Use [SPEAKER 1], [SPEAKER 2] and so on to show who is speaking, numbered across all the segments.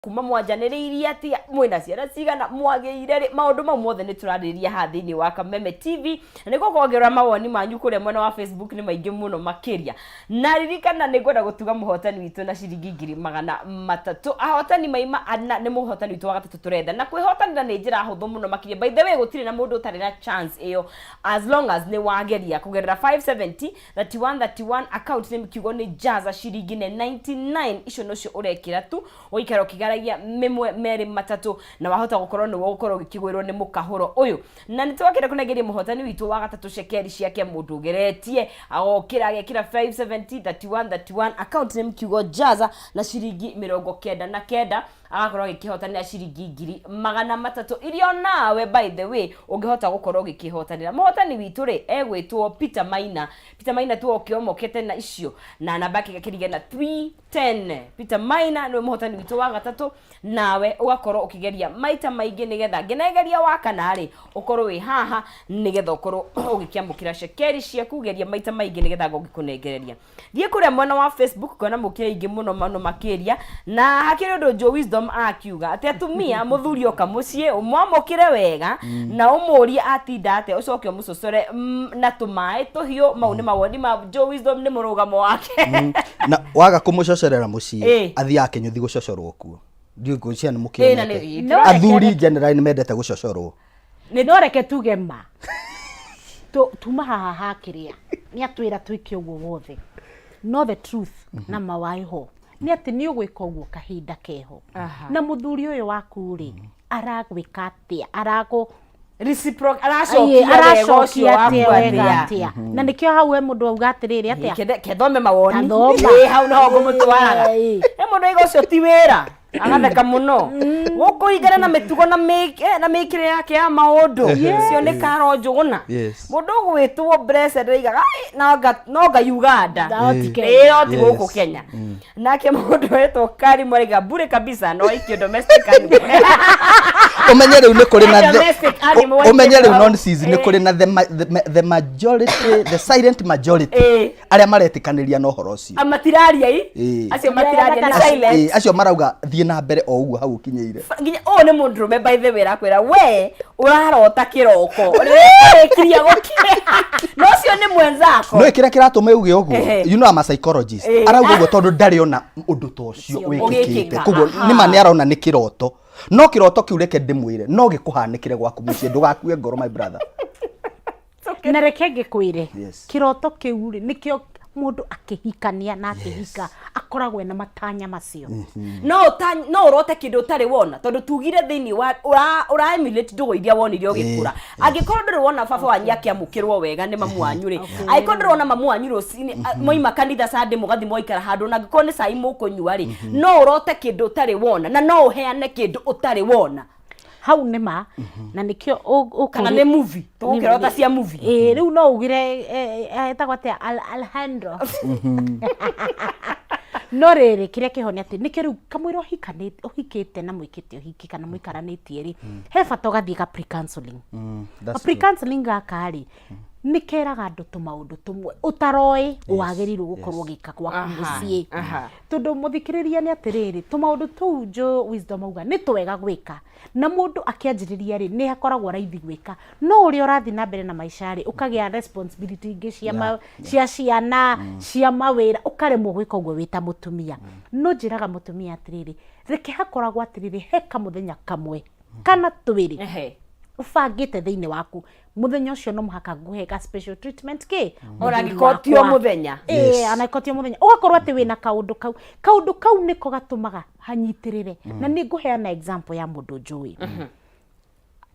[SPEAKER 1] Kuma mwanjanĩrĩirie atĩa, mwĩna ciana cigana, mwagĩire rĩ? Maũndũ mau mothe nĩ tũrarĩrĩria haha thĩinĩ wa Kameme TV, na nĩguo kuongerera mawoni manyu kũrĩa mwena wa Facebook nĩ maingĩ mũno makĩria. Na ririkana nĩ ngwenda gũtuga mũhotani witũ na ciringi 300,000. Ahotani maima ana, nĩ mũhotani witũ wa gatatũ tũretha. Na kwĩhotanĩra nĩ njĩra hũthũ mũno makĩria. By the way, gũtirĩ na mũndũ ũtarĩ na chance ĩyo as long as nĩ wageria kũgerera 570 31 31, account name kiugo nĩ jaza, ciringi nĩ 99. Icio nocio ũrekĩra tu, ũgaikara ũkĩgaragia mĩmwe merĩ matatũ, na wahota gũkorwo nĩwe ũgũkorwo ũgĩkĩgwĩrwo nĩ mũkahũro ũyũ. Na nĩ twakĩenda kũnengeria mũhotani witũ wa gatatũ cekeri ciake. Mũndũ ũgeretie agokĩra agekĩra 570 31 31, account name kiugo jaza, na ciringi 99, agakorwo agĩkĩhotanĩra ciringi 300,000, iria onawe, by the way, ũngĩhota gũkorwo ũgĩkĩhotanĩra. Mũhotani witũ rĩ, egwĩtwo Peter Maina. Peter Maina tu okĩomokete na icio na namba yake ĩgakĩriga na 310. Peter Maina nĩwe mũhotani witũ wa gatatũ, nawe ũgakorwo ũkĩgeria maita maingĩ nĩgetha ngenegeria wa kana rĩ, ũkorwo wĩ haha nĩgetha ũkorwo ũgĩkĩamũkĩra cekeri ciaku. Geria maita maingĩ nĩgetha ngũgĩkũnengereria. Thiĩ kũrĩa mwena wa Facebook kuona mũkĩra aingĩ mũno mũno makĩria, na hakĩrĩ ũndũ Joe Wisdom akiuga atĩ atumia, mũthuri oka mũciĩ ũmwamũkĩre wega na ũmũrie atinda atĩa, ũcoke ũmũcocore na tũmaĩ tũhiũ. Mau nĩ mawoni ma Joe Wisdom, nĩ mũrũgamo wake.
[SPEAKER 2] Na waga kũmũcocorera mũciĩ, athiaga kĩnyũthi gũcocorwo kuo. Ndiũĩ ngwĩciria nĩ
[SPEAKER 1] Ĩ, na
[SPEAKER 2] mũkĩonete.
[SPEAKER 1] No
[SPEAKER 2] Athuri generally nĩ mendete gũcocorwo.
[SPEAKER 3] No reke tuge ma tuma haha hakĩrĩa nĩ atwĩra twĩke ũguo wothe, no the truth na mawaĩ ho nĩ atĩ nĩ ũgwĩka ũguo kahinda keho. Na mũthuri ũyũ waku rĩ, aragwĩka atĩa? Aragũ
[SPEAKER 1] aracokia wega ũcio
[SPEAKER 3] aracokia
[SPEAKER 1] waku
[SPEAKER 3] atĩa wega
[SPEAKER 1] atĩa?
[SPEAKER 3] Atĩa? Na nĩkĩo hau he mũndũ auga atĩrĩrĩ, atĩa?
[SPEAKER 1] Kethome mawoni.
[SPEAKER 3] Tathoma.
[SPEAKER 1] Ĩ, hau noho ngũmũtwaraga. He mũndũ aiga ũcio ti wĩra, agatheka mũno gũkũringana na mĩtugo na na mĩkĩre yake ya maũndũ. Ũcio nĩ Karo Njũgũna. Mũndũ ũgwĩtwo Blessed aigaga, "Ai, no nga Uganda."
[SPEAKER 3] No ti Kenya.
[SPEAKER 1] Ĩ, no ti gũkũ Kenya. Nake mũndũ wetwo Karimũ araiga bure kabisa, no aikio domestic animal.
[SPEAKER 2] Ũmenye rĩu nĩ kũrĩ na
[SPEAKER 1] Domestic animal.
[SPEAKER 2] Ũmenye rĩu
[SPEAKER 1] hau.
[SPEAKER 2] Nonsense, nĩ kũrĩ na the majority, the silent majority, arĩa maretĩkanĩria na ũhoro ũcio.
[SPEAKER 1] Ah, matiraria i. Acio matiraria nĩ silent.
[SPEAKER 2] Acio marauga thiĩ na mbere o ũguo hau ũkinyĩire.
[SPEAKER 1] Nginya ũyũ nĩ mũndũrũme, by the way, rakwĩra we ũrarota kĩroko rĩrĩa ũrĩkirie gũkĩra, no ũcio nĩ mwenzako.
[SPEAKER 2] No kĩrĩa kĩratũma uge ũguo, you know I'm a psychologist, arauga ũguo tondũ ndarĩ ona ũndũ ta ũcio wĩkĩkĩte.
[SPEAKER 1] Ũgĩkĩka.
[SPEAKER 2] Koguo nĩma nĩ arona nĩ kĩroto, no kĩroto kĩu, reke ndĩmwĩre, no gĩkũhanĩkĩre gwaku mũciĩ. Ndũgakue ngoro, my brother.
[SPEAKER 3] Na reke ngĩkwĩre, kĩroto kĩu rĩ, nĩkĩo mũndũ akĩhikania na akĩhika akoragwo ena matanya macio.
[SPEAKER 1] No ũrote kĩndũ ũtarĩ wona, tondũ tugire thĩinĩ wa ũra emulate ndũgũ iria wonire ũgĩkũra. Angĩkorwo ndũrĩ wona baba wanyu akĩamũkĩrwo wega nĩ mamu wanyu rĩ, angĩkorwo ndũrĩ wona mamu wanyu rũcinĩ mwaima kanitha Sunday mũgathiĩ mwaikara handũ, na angĩkorwo nĩ cai mũkũnyua rĩ, no ũrote kĩndũ ũtarĩ wona na no ũheane kĩndũ ũtarĩ wona.
[SPEAKER 3] Hau nĩ ma, na nĩkĩo
[SPEAKER 1] Kana nĩ movie tũgũkĩrota cia movie.
[SPEAKER 3] Ĩĩ, rĩu no ugire etagwo atĩa, Alejandro. No rĩrĩ, kĩrĩa kĩho nĩ atĩ nĩkĩo rĩu kamũira ũhikanĩte, ũhikĩte na mwĩkĩte ũhiki kana mũikaranĩtie rĩ, he bata ũgathiĩ ga pre counseling.
[SPEAKER 2] That's
[SPEAKER 3] Pre counseling gaka rĩ, nĩ keraga andũ tũmaũndũ tũmwe ũtaroĩ wagĩrĩirwo gũkorwo ũgĩka gwaku mũciĩ. Tondũ mũthikĩrĩria nĩ atĩrĩrĩ, tũmaũndũ tũu Joe Wisdom auga nĩ twega gwĩka, na mũndũ akĩanjĩrĩria rĩ, nĩ akoragwo raithi gwĩka, no ũrĩa ũrathiĩ na mbere na maica rĩ, ũkagĩa responsibility ingĩ cia cia ciana, cia mawĩra, ũkaremwo gwĩka ũguo wĩ ta mũtumia. No njĩraga mũtumia atĩrĩrĩ, reke hakoragwo atĩrĩrĩ, he kamũthenya kamwe kana twĩrĩ ũbangĩte thĩinĩ waku, mũthenya ũcio no mũhaka ngũhe ga special treatment kĩ
[SPEAKER 1] Ona
[SPEAKER 3] mũthuri
[SPEAKER 1] angĩkorwo ti o
[SPEAKER 3] wakwa.
[SPEAKER 1] mũthenya.
[SPEAKER 3] Ĩĩ, ona angĩkorwo ti o mũthenya, ũgakorwo atĩ wĩna kaũndũ kau. Kaũndũ kau nĩko gatũmaga hanyitĩrĩre. Na nĩ ngũheana example ya mũndũ njũĩ.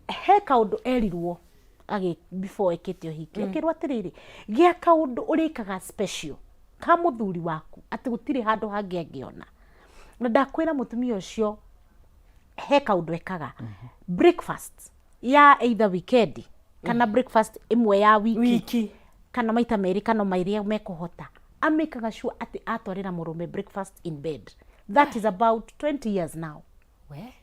[SPEAKER 3] He kaũndũ erirwo agĩ before ekĩte ũhiki, akĩrwo atĩrĩrĩ, gĩa kaũndũ ũrĩkaga special ka mũthuri waku atĩ gũtirĩ handũ hangĩ angĩona. Na ndakwĩra, mũtumia ũcio he kaũndũ ekaga breakfast ya either weekend kana breakfast ĩmwe ya wiki,
[SPEAKER 1] Wiki.
[SPEAKER 3] Kana maita merĩ kana marĩa mekũhota, amĩkaga sure atĩ atwarĩra mũrũme breakfast in bed. That is about 20 years now.
[SPEAKER 1] We.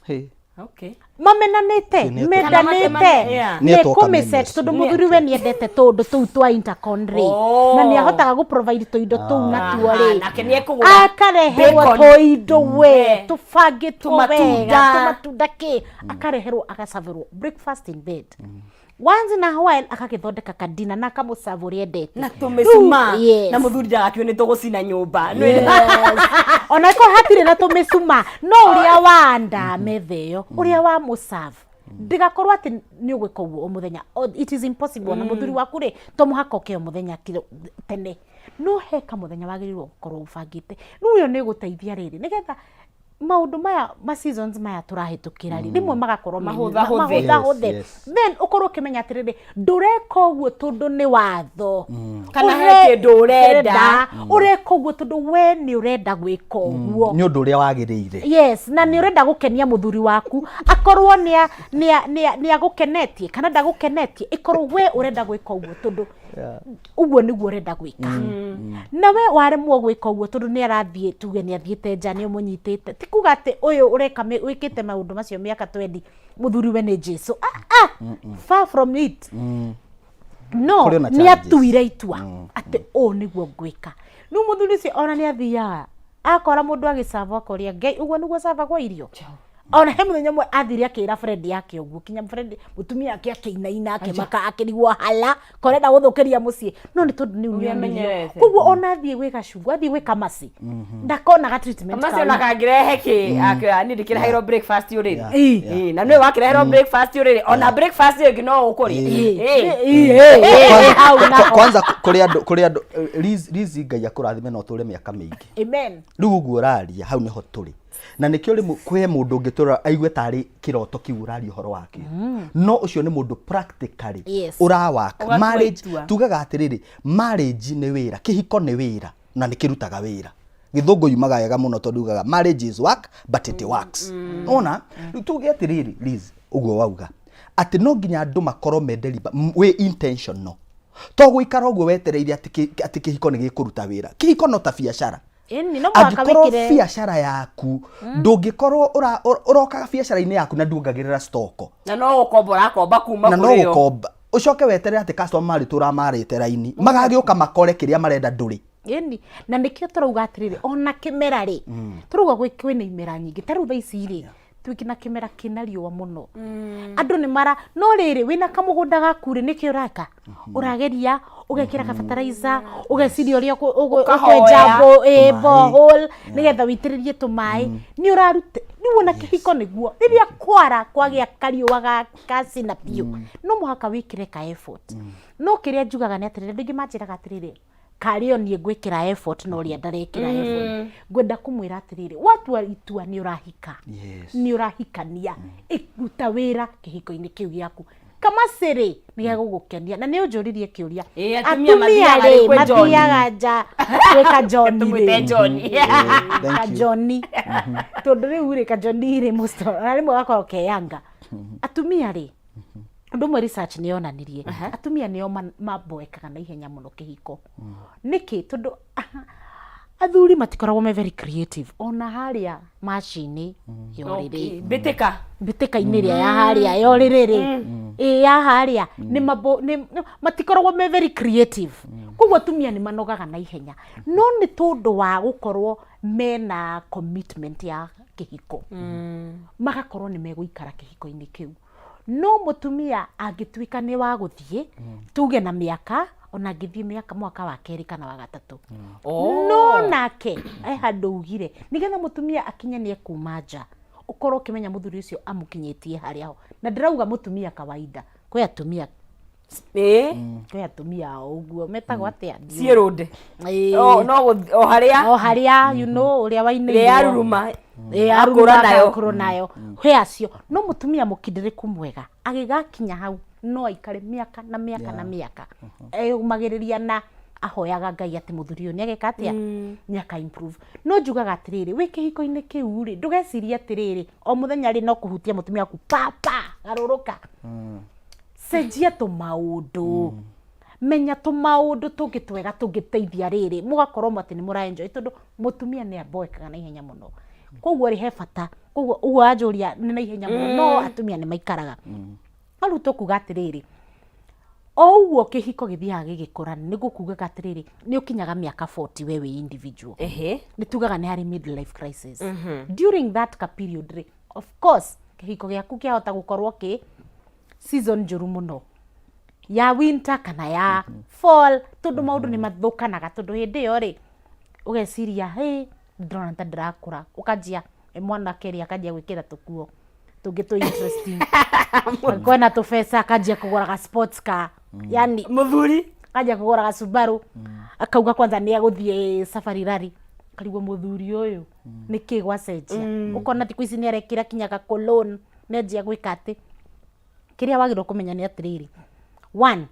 [SPEAKER 2] Hey.
[SPEAKER 1] Okay.
[SPEAKER 3] Mamenanĩte.
[SPEAKER 2] Nĩ
[SPEAKER 3] Mendanĩte.
[SPEAKER 1] Kana yeah.
[SPEAKER 2] Nĩ etwo
[SPEAKER 3] Nĩ kũmĩset
[SPEAKER 2] Kameme.
[SPEAKER 3] tondũ mũthuri we nĩendete tũũndũ tũu twa intercon rĩ, na nĩ ahotaga gũ provide tũindo tũu natuo
[SPEAKER 1] Aha,
[SPEAKER 3] rĩ,
[SPEAKER 1] nake nĩ ekũgũra
[SPEAKER 3] akareherwo
[SPEAKER 1] bacon.
[SPEAKER 3] tũindo we tũbangĩtwo
[SPEAKER 1] Tũmatunda.
[SPEAKER 3] wega, tũmatunda kĩ, akareherwo, agacaberwo breakfast in bed. Once in a while akagĩthondeka kadina na akamũcabu ũrĩa endete.
[SPEAKER 1] Na tũmĩcuma.
[SPEAKER 3] Rĩu, yes.
[SPEAKER 1] Na mũthuri ndagakiũ nĩ tũgũcina nyũmba.
[SPEAKER 3] Yes. Ona ĩkorwo hatirĩ na tũmĩcuma, no ũrĩa wanda metha ĩyo, ũrĩa wa mũcabu, ndĩgakorwo atĩ nĩ ũgwĩka ũguo o mũthenya. It is impossible. Na mũthuri waku rĩ, to mũhaka ũke o mũthenya tene, no he kamũthenya wagĩrĩirwo gũkorwo ũbangĩte. Rĩu ĩyo nĩ ĩgũteithia rĩrĩ, nĩgetha maũndũ maya ma seasons maya tũrahĩtũkĩra rĩ, rĩmwe magakorwo me
[SPEAKER 1] Mahũthahũthe.
[SPEAKER 3] mahũthahũthe.
[SPEAKER 2] Yes, yes.
[SPEAKER 3] Then ũkorwo ũkĩmenya atĩrĩrĩ, ndũreka ũguo tondũ nĩ watho.
[SPEAKER 1] Kana he kĩndũ ũrenda.
[SPEAKER 3] Ũreka ũguo tondũ we nĩ ũrenda gwĩka ũguo.
[SPEAKER 2] Nĩ ũndũ ũrĩa wagĩrĩire.
[SPEAKER 3] Yes, na nĩ ũrenda gũkenia mũthuri waku, akorwo nĩ agũkenetie kana ndagũkenetie, ĩkorwo we ũrenda gwĩka ũguo tondũ ũguo nĩguo ũrenda gwĩka. Na we waremwo gwĩka ũguo tondũ nĩ arathiĩ, tuge nĩ athiĩte nja, nĩ ũmũnyitĩte, ti kuga atĩ ũyũ ũreka wĩkĩte maũndũ macio mĩaka 20 mũthuri we nĩ Jesu. Ah, ah, far from it. No
[SPEAKER 2] Kũrĩ ona
[SPEAKER 3] nĩ
[SPEAKER 2] challenges.
[SPEAKER 3] atuire itua atĩ ũũ nĩguo ngwĩka. Rĩu mũthuri ũcio ona nĩ athiaga akora mũndũ agĩcabwo, akoria Ngai, ũguo nĩguo cabagwo irio? Ona he mũthenya ũmwe athire akĩra friend yake ũguo, kinya friend mũtumia wake akĩinaina, akĩmaka, akĩrigwo hala korenda gũthũkĩria mũciĩ, no nĩ tondũ nĩu
[SPEAKER 1] Ũrĩa
[SPEAKER 3] nĩonirio.
[SPEAKER 1] amenyerete.
[SPEAKER 3] Koguo ona athiĩ gwĩ gacungwa, athiĩ gwĩ kamasi, ndakonaga treatment
[SPEAKER 1] Kamasi
[SPEAKER 3] kau.
[SPEAKER 1] ona kangĩrehe kĩ akĩoya niĩ ndĩkĩreheirwo breakfast ũrĩrĩ.
[SPEAKER 3] Ĩ.
[SPEAKER 1] Ĩ, na nĩwe wakĩreherwo breakfast ũrĩrĩ, ona breakfast ĩyo ĩngĩ no ũkũrĩa.
[SPEAKER 3] Ĩ,
[SPEAKER 1] Ĩ.
[SPEAKER 3] ĩ, ĩ, ĩ, hau naho.
[SPEAKER 2] Kwanza kũrĩ andũ Liz, Ngai akũrathime na ũtũre mĩaka mĩingĩ.
[SPEAKER 3] Amen.
[SPEAKER 2] Rĩu ũguo ũraria hau nĩho tũrĩ, na nĩkĩo rĩmwe kwĩ mũndũ ũngĩtũra aigue tarĩ kĩroto kĩu ũraria ũhoro wakĩo, no ũcio nĩ mũndũ practically ũrawaka
[SPEAKER 1] Ũgatua
[SPEAKER 2] marriage.
[SPEAKER 1] itua.
[SPEAKER 2] Tugaga atĩrĩrĩ, marriage nĩ wĩra, kĩhiko nĩ wĩra na nĩ kĩrutaga wĩra. Gĩthũngũ yumaga wega mũno tondũ ugaga marriage is work but it works. Ona rĩu tuge atĩrĩrĩ, Liz, ũguo wauga atĩ no nginya andũ makorwo me wĩ intentional, to gũikara ũguo wetereire atĩ kĩhiko nĩ gĩkũruta wĩra. Kĩhiko no ta biacara.
[SPEAKER 3] Ĩni, no mũhaka
[SPEAKER 2] Angĩkorwo
[SPEAKER 3] wĩkĩre
[SPEAKER 2] biacara yaku ndũngĩkorwo ũrokaga biacara-inĩ yaku na nduongagĩrĩra stoko,
[SPEAKER 1] Na no gũkomba ũrakomba kuma
[SPEAKER 2] na no
[SPEAKER 1] kũrĩ o.
[SPEAKER 2] gũkomba, ũcoke weterere atĩ customer marĩtũra marĩte raini magagĩũka makore kĩrĩa marenda ndũrĩ.
[SPEAKER 3] Ĩni, na nĩkĩo tũrauga atĩrĩrĩ, ona kĩmera rĩ, tũrauga kwĩna imera nyingĩ. Ta rĩu thaa ici rĩ, twĩna kĩmera kĩna riũa mũno, andũ nĩ mara, no rĩrĩ, wĩna kamũgũnda gaku rĩ, nĩkĩ ũreka? Ũrageria ũgekĩra ka fertilizer, ũgeciria ũrĩa
[SPEAKER 1] Ũkahoya.
[SPEAKER 3] ũkwenja
[SPEAKER 2] Tũmaĩ.
[SPEAKER 3] borehole nĩgetha wĩitĩrĩrie tũmaĩ, nĩ ũraruta. Rĩu ona kĩhiko nĩguo, rĩrĩa kwara kwagĩa kariũa gacina biũ, no mũhaka wĩkĩre ka effort. No kĩrĩa njugaga nĩ atĩrĩrĩ, andũ aingĩ manjĩraga atĩrĩrĩ, karĩ o niĩ ngwĩkĩra effort na ũrĩa ndarekĩra effort, ngwenda kũmwĩra atĩrĩrĩ, watua itua nĩ ũrahika, nĩ ũrahikania, ĩruta wĩra kĩhiko-inĩ kĩu gĩaku. Kamacĩrĩ nĩ gegũgũkenia. Na nĩ ũnjũririe kĩũria.
[SPEAKER 1] Ĩ, atumia mathiaga
[SPEAKER 3] rĩ
[SPEAKER 1] rĩ kwĩ John?
[SPEAKER 3] Mathiaga nja gwĩka John
[SPEAKER 1] Tũmwĩte
[SPEAKER 3] rĩ.
[SPEAKER 1] John.
[SPEAKER 2] Thank you.
[SPEAKER 3] Kajoni, tondũ rĩu rĩ, kajoni rĩ, mũsto na rĩmwe gakoragwo keyanga. Atumia rĩ, ũndũ ũmwe research nĩ yonanirie, atumia nĩo maboekaga na ihenya mũno kĩhiko. Nĩkĩ? Tondũ athuri matikoragwo me very creative ona harĩa macini ya ũrĩrĩ.
[SPEAKER 1] Okay. Mbĩtĩka.
[SPEAKER 3] Mbĩtĩka-inĩ ĩrĩa ya harĩa ya ũrĩrĩ rĩ, ĩ ya harĩa nĩ mabo nĩ matikoragwo me very creative. Koguo atumia nĩ manogaga na ihenya, no nĩ tondũ wa gũkorwo mena commitment ya kĩhiko, magakorwo nĩ megũikara kĩhiko-inĩ kĩu. No mũtumia angĩtuĩka nĩ wa gũthiĩ, tuge na mĩaka, ona angĩthiĩ mĩaka mwaka wa kerĩ kana wa gatatũ, no nake he handũ ugire nĩgetha mũtumia akinye nĩ ekuma nja, ũkorwo ũkĩmenya mũthuri ũcio amũkinyĩtie harĩa ho. Na ndĩrauga mũtumia kawaida, kwĩ atumia kwĩ atumia o ũguo metagwo atĩa?
[SPEAKER 1] Ciĩ rũnde.
[SPEAKER 3] Ĩĩ.
[SPEAKER 1] No o harĩa
[SPEAKER 3] o harĩa, you know, ũrĩa wainĩirwo.
[SPEAKER 1] Ĩrĩa yaruruma.
[SPEAKER 3] Ĩĩ,
[SPEAKER 1] Akũra
[SPEAKER 3] aruruma
[SPEAKER 1] nayo.
[SPEAKER 3] agakũra nayo. Kwĩ acio. No mũtumia mũkindĩrĩku mwega agĩgakinya hau no aikare mĩaka na mĩaka na mĩaka eyũmagĩrĩria na ahoyaga Ngai atĩ mũthuri ũyũ nĩ ageka atĩa, nĩ aka improve. No njugaga atĩrĩrĩ, wĩ kĩhiko-inĩ kĩu rĩ, ndũgecirie atĩrĩrĩ, o mũthenya rĩ, no kũhutia mũtumia waku papa garũrũka. Cenjia tũmaũndũ, menya tũmaũndũ tũngĩ twega tũngĩteithia rĩrĩ mũgakorwo atĩ nĩ mũra enjoy, tondũ mũtumia nĩ aboekaga na ihenya mũno. Koguo rĩ, he bata. Koguo ũguo wanjũria nĩ na ihenya mũno, no atumia nĩ maikaraga. No rĩu tũkuga atĩrĩrĩ, o ũguo kĩhiko gĩthiaga gĩgĩkũra, nĩ gũkugaga atĩrĩrĩ, nĩ ũkinyaga mĩaka 40 we wĩ individual, nĩ tugaga nĩ harĩ midlife crisis. During that ka period rĩ, of course kĩhiko gĩaku kĩahota gũkorwo kĩ season njũru mũno ya winter kana ya fall, tondũ maũndũ nĩ mathũkanaga, tondũ hĩndĩ ĩyo rĩ, ũgeciria, "Hĩ, ndĩrona ta ndĩrakũra." Ũkanjia mwanake rĩ, akanjia gwĩkĩra tũkuo tũngĩ tũ interesting, kwena tũbeca, akanjia kũgũra ga sports car, yani
[SPEAKER 1] Mũthuri.
[SPEAKER 3] Akanjia kũgũra ga Subaru, akauga kwanza nĩ agũthiĩ safari rally. Karigwo, mũthuri ũyũ nĩkĩ gwacenjia? Ũkona thikũ ici nĩ arekĩra kinya ga cologne, nĩ anjia gwĩka atĩ. Kĩrĩa wagĩrĩirwo kũmenya nĩ atĩrĩrĩ, one,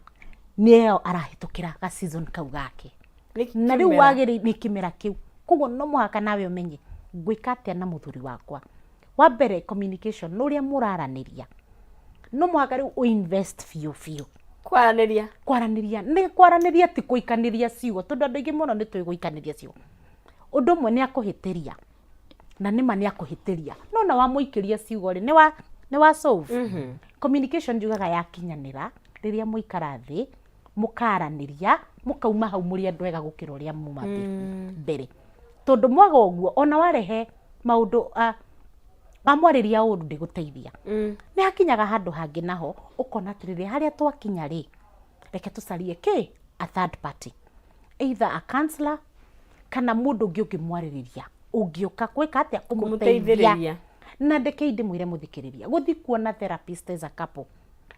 [SPEAKER 3] nĩ ĩyo arahĩtũkĩra ga season kau gake.
[SPEAKER 1] Nĩ
[SPEAKER 3] Na rĩu
[SPEAKER 1] kĩmera.
[SPEAKER 3] Wagĩrĩire nĩ kĩmera kĩu, koguo no mũhaka nawe ũmenye ngwĩka atĩa na mũthuri wakwa. Wa mbere, communication, nĩ ũrĩa mũraranĩria. No mũhaka rĩu ũinvest biũ biũ.
[SPEAKER 1] Kwaranĩria.
[SPEAKER 3] Kwaranĩria nĩ kwaranĩria, ti kũikanĩria ciugo, tondũ andũ aingĩ mũno nĩ tũĩ gũikanĩria ciugo. Ũndũ ũmwe, nĩ akũhĩtĩria, na nĩma nĩ akũhĩtĩria, no na wamũikĩria ciugo rĩ, nĩ wa solve. Communication njugaga yakinyanĩra rĩrĩa mũikara thĩ, mũkaranĩria, mũkauma hau mũrĩ andũ ega gũkĩra ũrĩa muma mbere, tondũ mwaga ũguo, ona warehe maũndũ wamwarĩria ũndũ ndĩgũteithia. Nĩ hakinyaga handũ hangĩ naho ũkona atĩrĩrĩ, harĩa twakinya rĩ, reke tũcarie kĩ a third party, either a counselor kana mũndũ ũngĩ ũngĩmwarĩrĩria, ũngĩũka gwĩka atĩa? Kũmũteithia.
[SPEAKER 1] Kũmũteithĩrĩria.
[SPEAKER 3] Na ndeke ndĩmwĩre mũthikĩrĩria, gũthi kuona therapist as a couple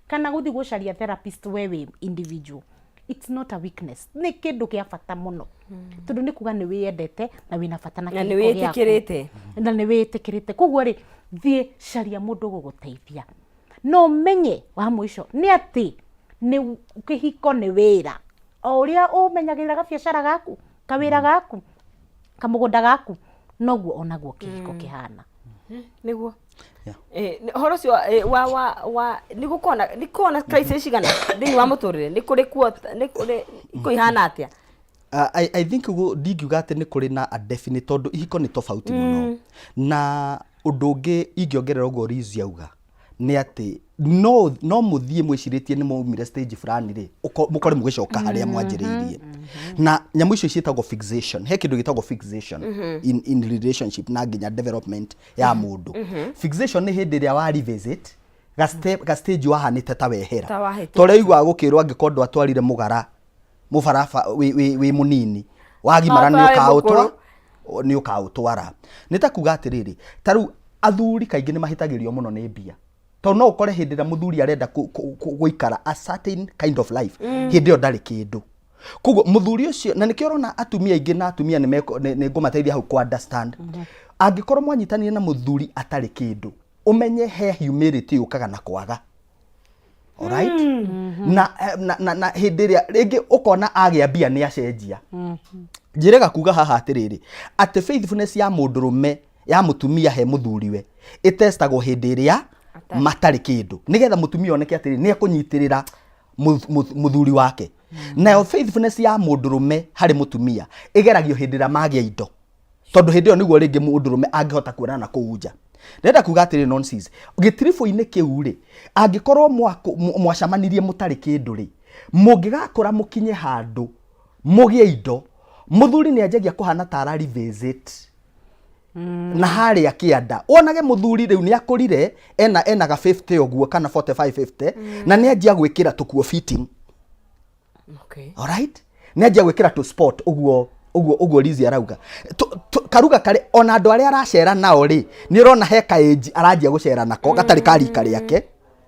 [SPEAKER 3] kana gũthi gũcaria therapist we wĩ individual, it's not a weakness, nĩ kĩndũ kĩa bata mũno, tondũ nĩ kuga nĩ wĩyendete na wĩna bata na
[SPEAKER 1] Na nĩ
[SPEAKER 3] kĩhiko gĩaku.
[SPEAKER 1] Wĩtĩkĩrĩte.
[SPEAKER 3] Na nĩ wĩtĩkĩrĩte. Koguo rĩ, thiĩ caria mũndũ ũgũgũteithia. No ũmenye wa mũico nĩ atĩ nĩ kĩhiko nĩ wĩra, o ũrĩa ũmenyagĩrĩra gabiacara gaku, kawĩra gaku, kamũgũnda gaku, noguo onaguo kĩhiko kĩhana.
[SPEAKER 1] Nĩguo.
[SPEAKER 2] Yeah.
[SPEAKER 1] Ũhoro ũcio wa nĩ gũkorwo nĩ gũkorwo na crisis cigana thĩinĩ wa mũtũrĩre, nĩ kũrĩ kuo, nĩ kũrĩ kũihana atĩa?
[SPEAKER 2] I think ndingiuga atĩ nĩ kũrĩ na a definite, tondũ ihiko nĩ tofauti mũno. Na ũndũ ũngĩ ingĩongerera ũguo Liz auga nĩ atĩ no mũthiĩ mwĩcirĩtie nĩ mwaumire stage fulani rĩ, mũkore mũgĩcoka harĩa mwanjĩrĩirie. Na nyamũ icio ciĩtagwo fixation. He kĩndũ gĩtagwo fixation in relationship na nginya development ya mũndũ. Fixation nĩ hĩndĩ ĩrĩa wa revisit ga step, ga stage wahanĩte ta wehera.
[SPEAKER 1] Ta wahĩtũka.
[SPEAKER 2] Ta ũrĩa ũiguaga gũkĩrwo, angĩkorwo ndwatwarire mũgara mũbaraba wĩ mũnini, wagimara nĩ
[SPEAKER 1] Watware
[SPEAKER 2] ũkaũtwa
[SPEAKER 1] mũkũrũ.
[SPEAKER 2] Nĩ ũkaũtwara. Nĩ ta kuga atĩrĩrĩ, ta rĩu athuri kaingĩ nĩ mahĩtagĩrio mũno nĩ mbia, tondũ no ũkore hĩndĩ ĩrĩa mũthuri arenda gũikara a certain kind of life, hĩndĩ ĩyo ndarĩ kĩndũ. Koguo mũthuri ũcio, na nĩkĩo ũrona atumia aingĩ na atumia nĩ ngũmateithia hau kũ understand, angĩkorwo mwanyitanire na mũthuri atarĩ kĩndũ, ũmenye he humility yũkaga na kwaga. Alright? Na hĩndĩ ĩrĩa rĩngĩ ũkona agĩa mbia nĩ acenjia. Njĩrega kuga haha atĩrĩrĩ, atĩ faithfulness ya mũndũrũme, ya mũtumia he mũthuriwe, ĩtestagwo hĩndĩ ĩrĩa matarĩ kĩndũ, nĩgetha mũtumia oneke atĩrĩ nĩ ekũnyitĩrĩra mũthuri wake. Nayo faithfulness ya mũndũrũme harĩ mũtumia ĩgeragio hĩndĩ ĩrĩa magĩa indo, tondũ hĩndĩ ĩyo nĩguo rĩngĩ mũndũrũme angĩhota kuonana na kũu nja. Ndĩrenda kuga atĩrĩ, nonsense gĩtiribũ-inĩ kĩu rĩ, angĩkorwo mwacemanirie mũtarĩ kĩndũ rĩ, mũngĩgakũra mũkinye handũ mũgĩe indo, mũthuri nĩ anjagia kũhana ta ara revisit na harĩa kĩanda. Wonage mũthuri rĩu nĩ akũrire, ena ga 50 ũguo kana 45, 50, na nĩ anjia gwĩkĩra tũkuo fitting. Alright, nĩ anjia gwĩkĩra tũ sport ũguo ũguo ũguo Lizzy arauga. Karuga karĩ ona andũ arĩa aracera nao rĩ, nĩ ũrona he kaĩnji aranjia gũcera nako gatarĩ ka rika rĩake.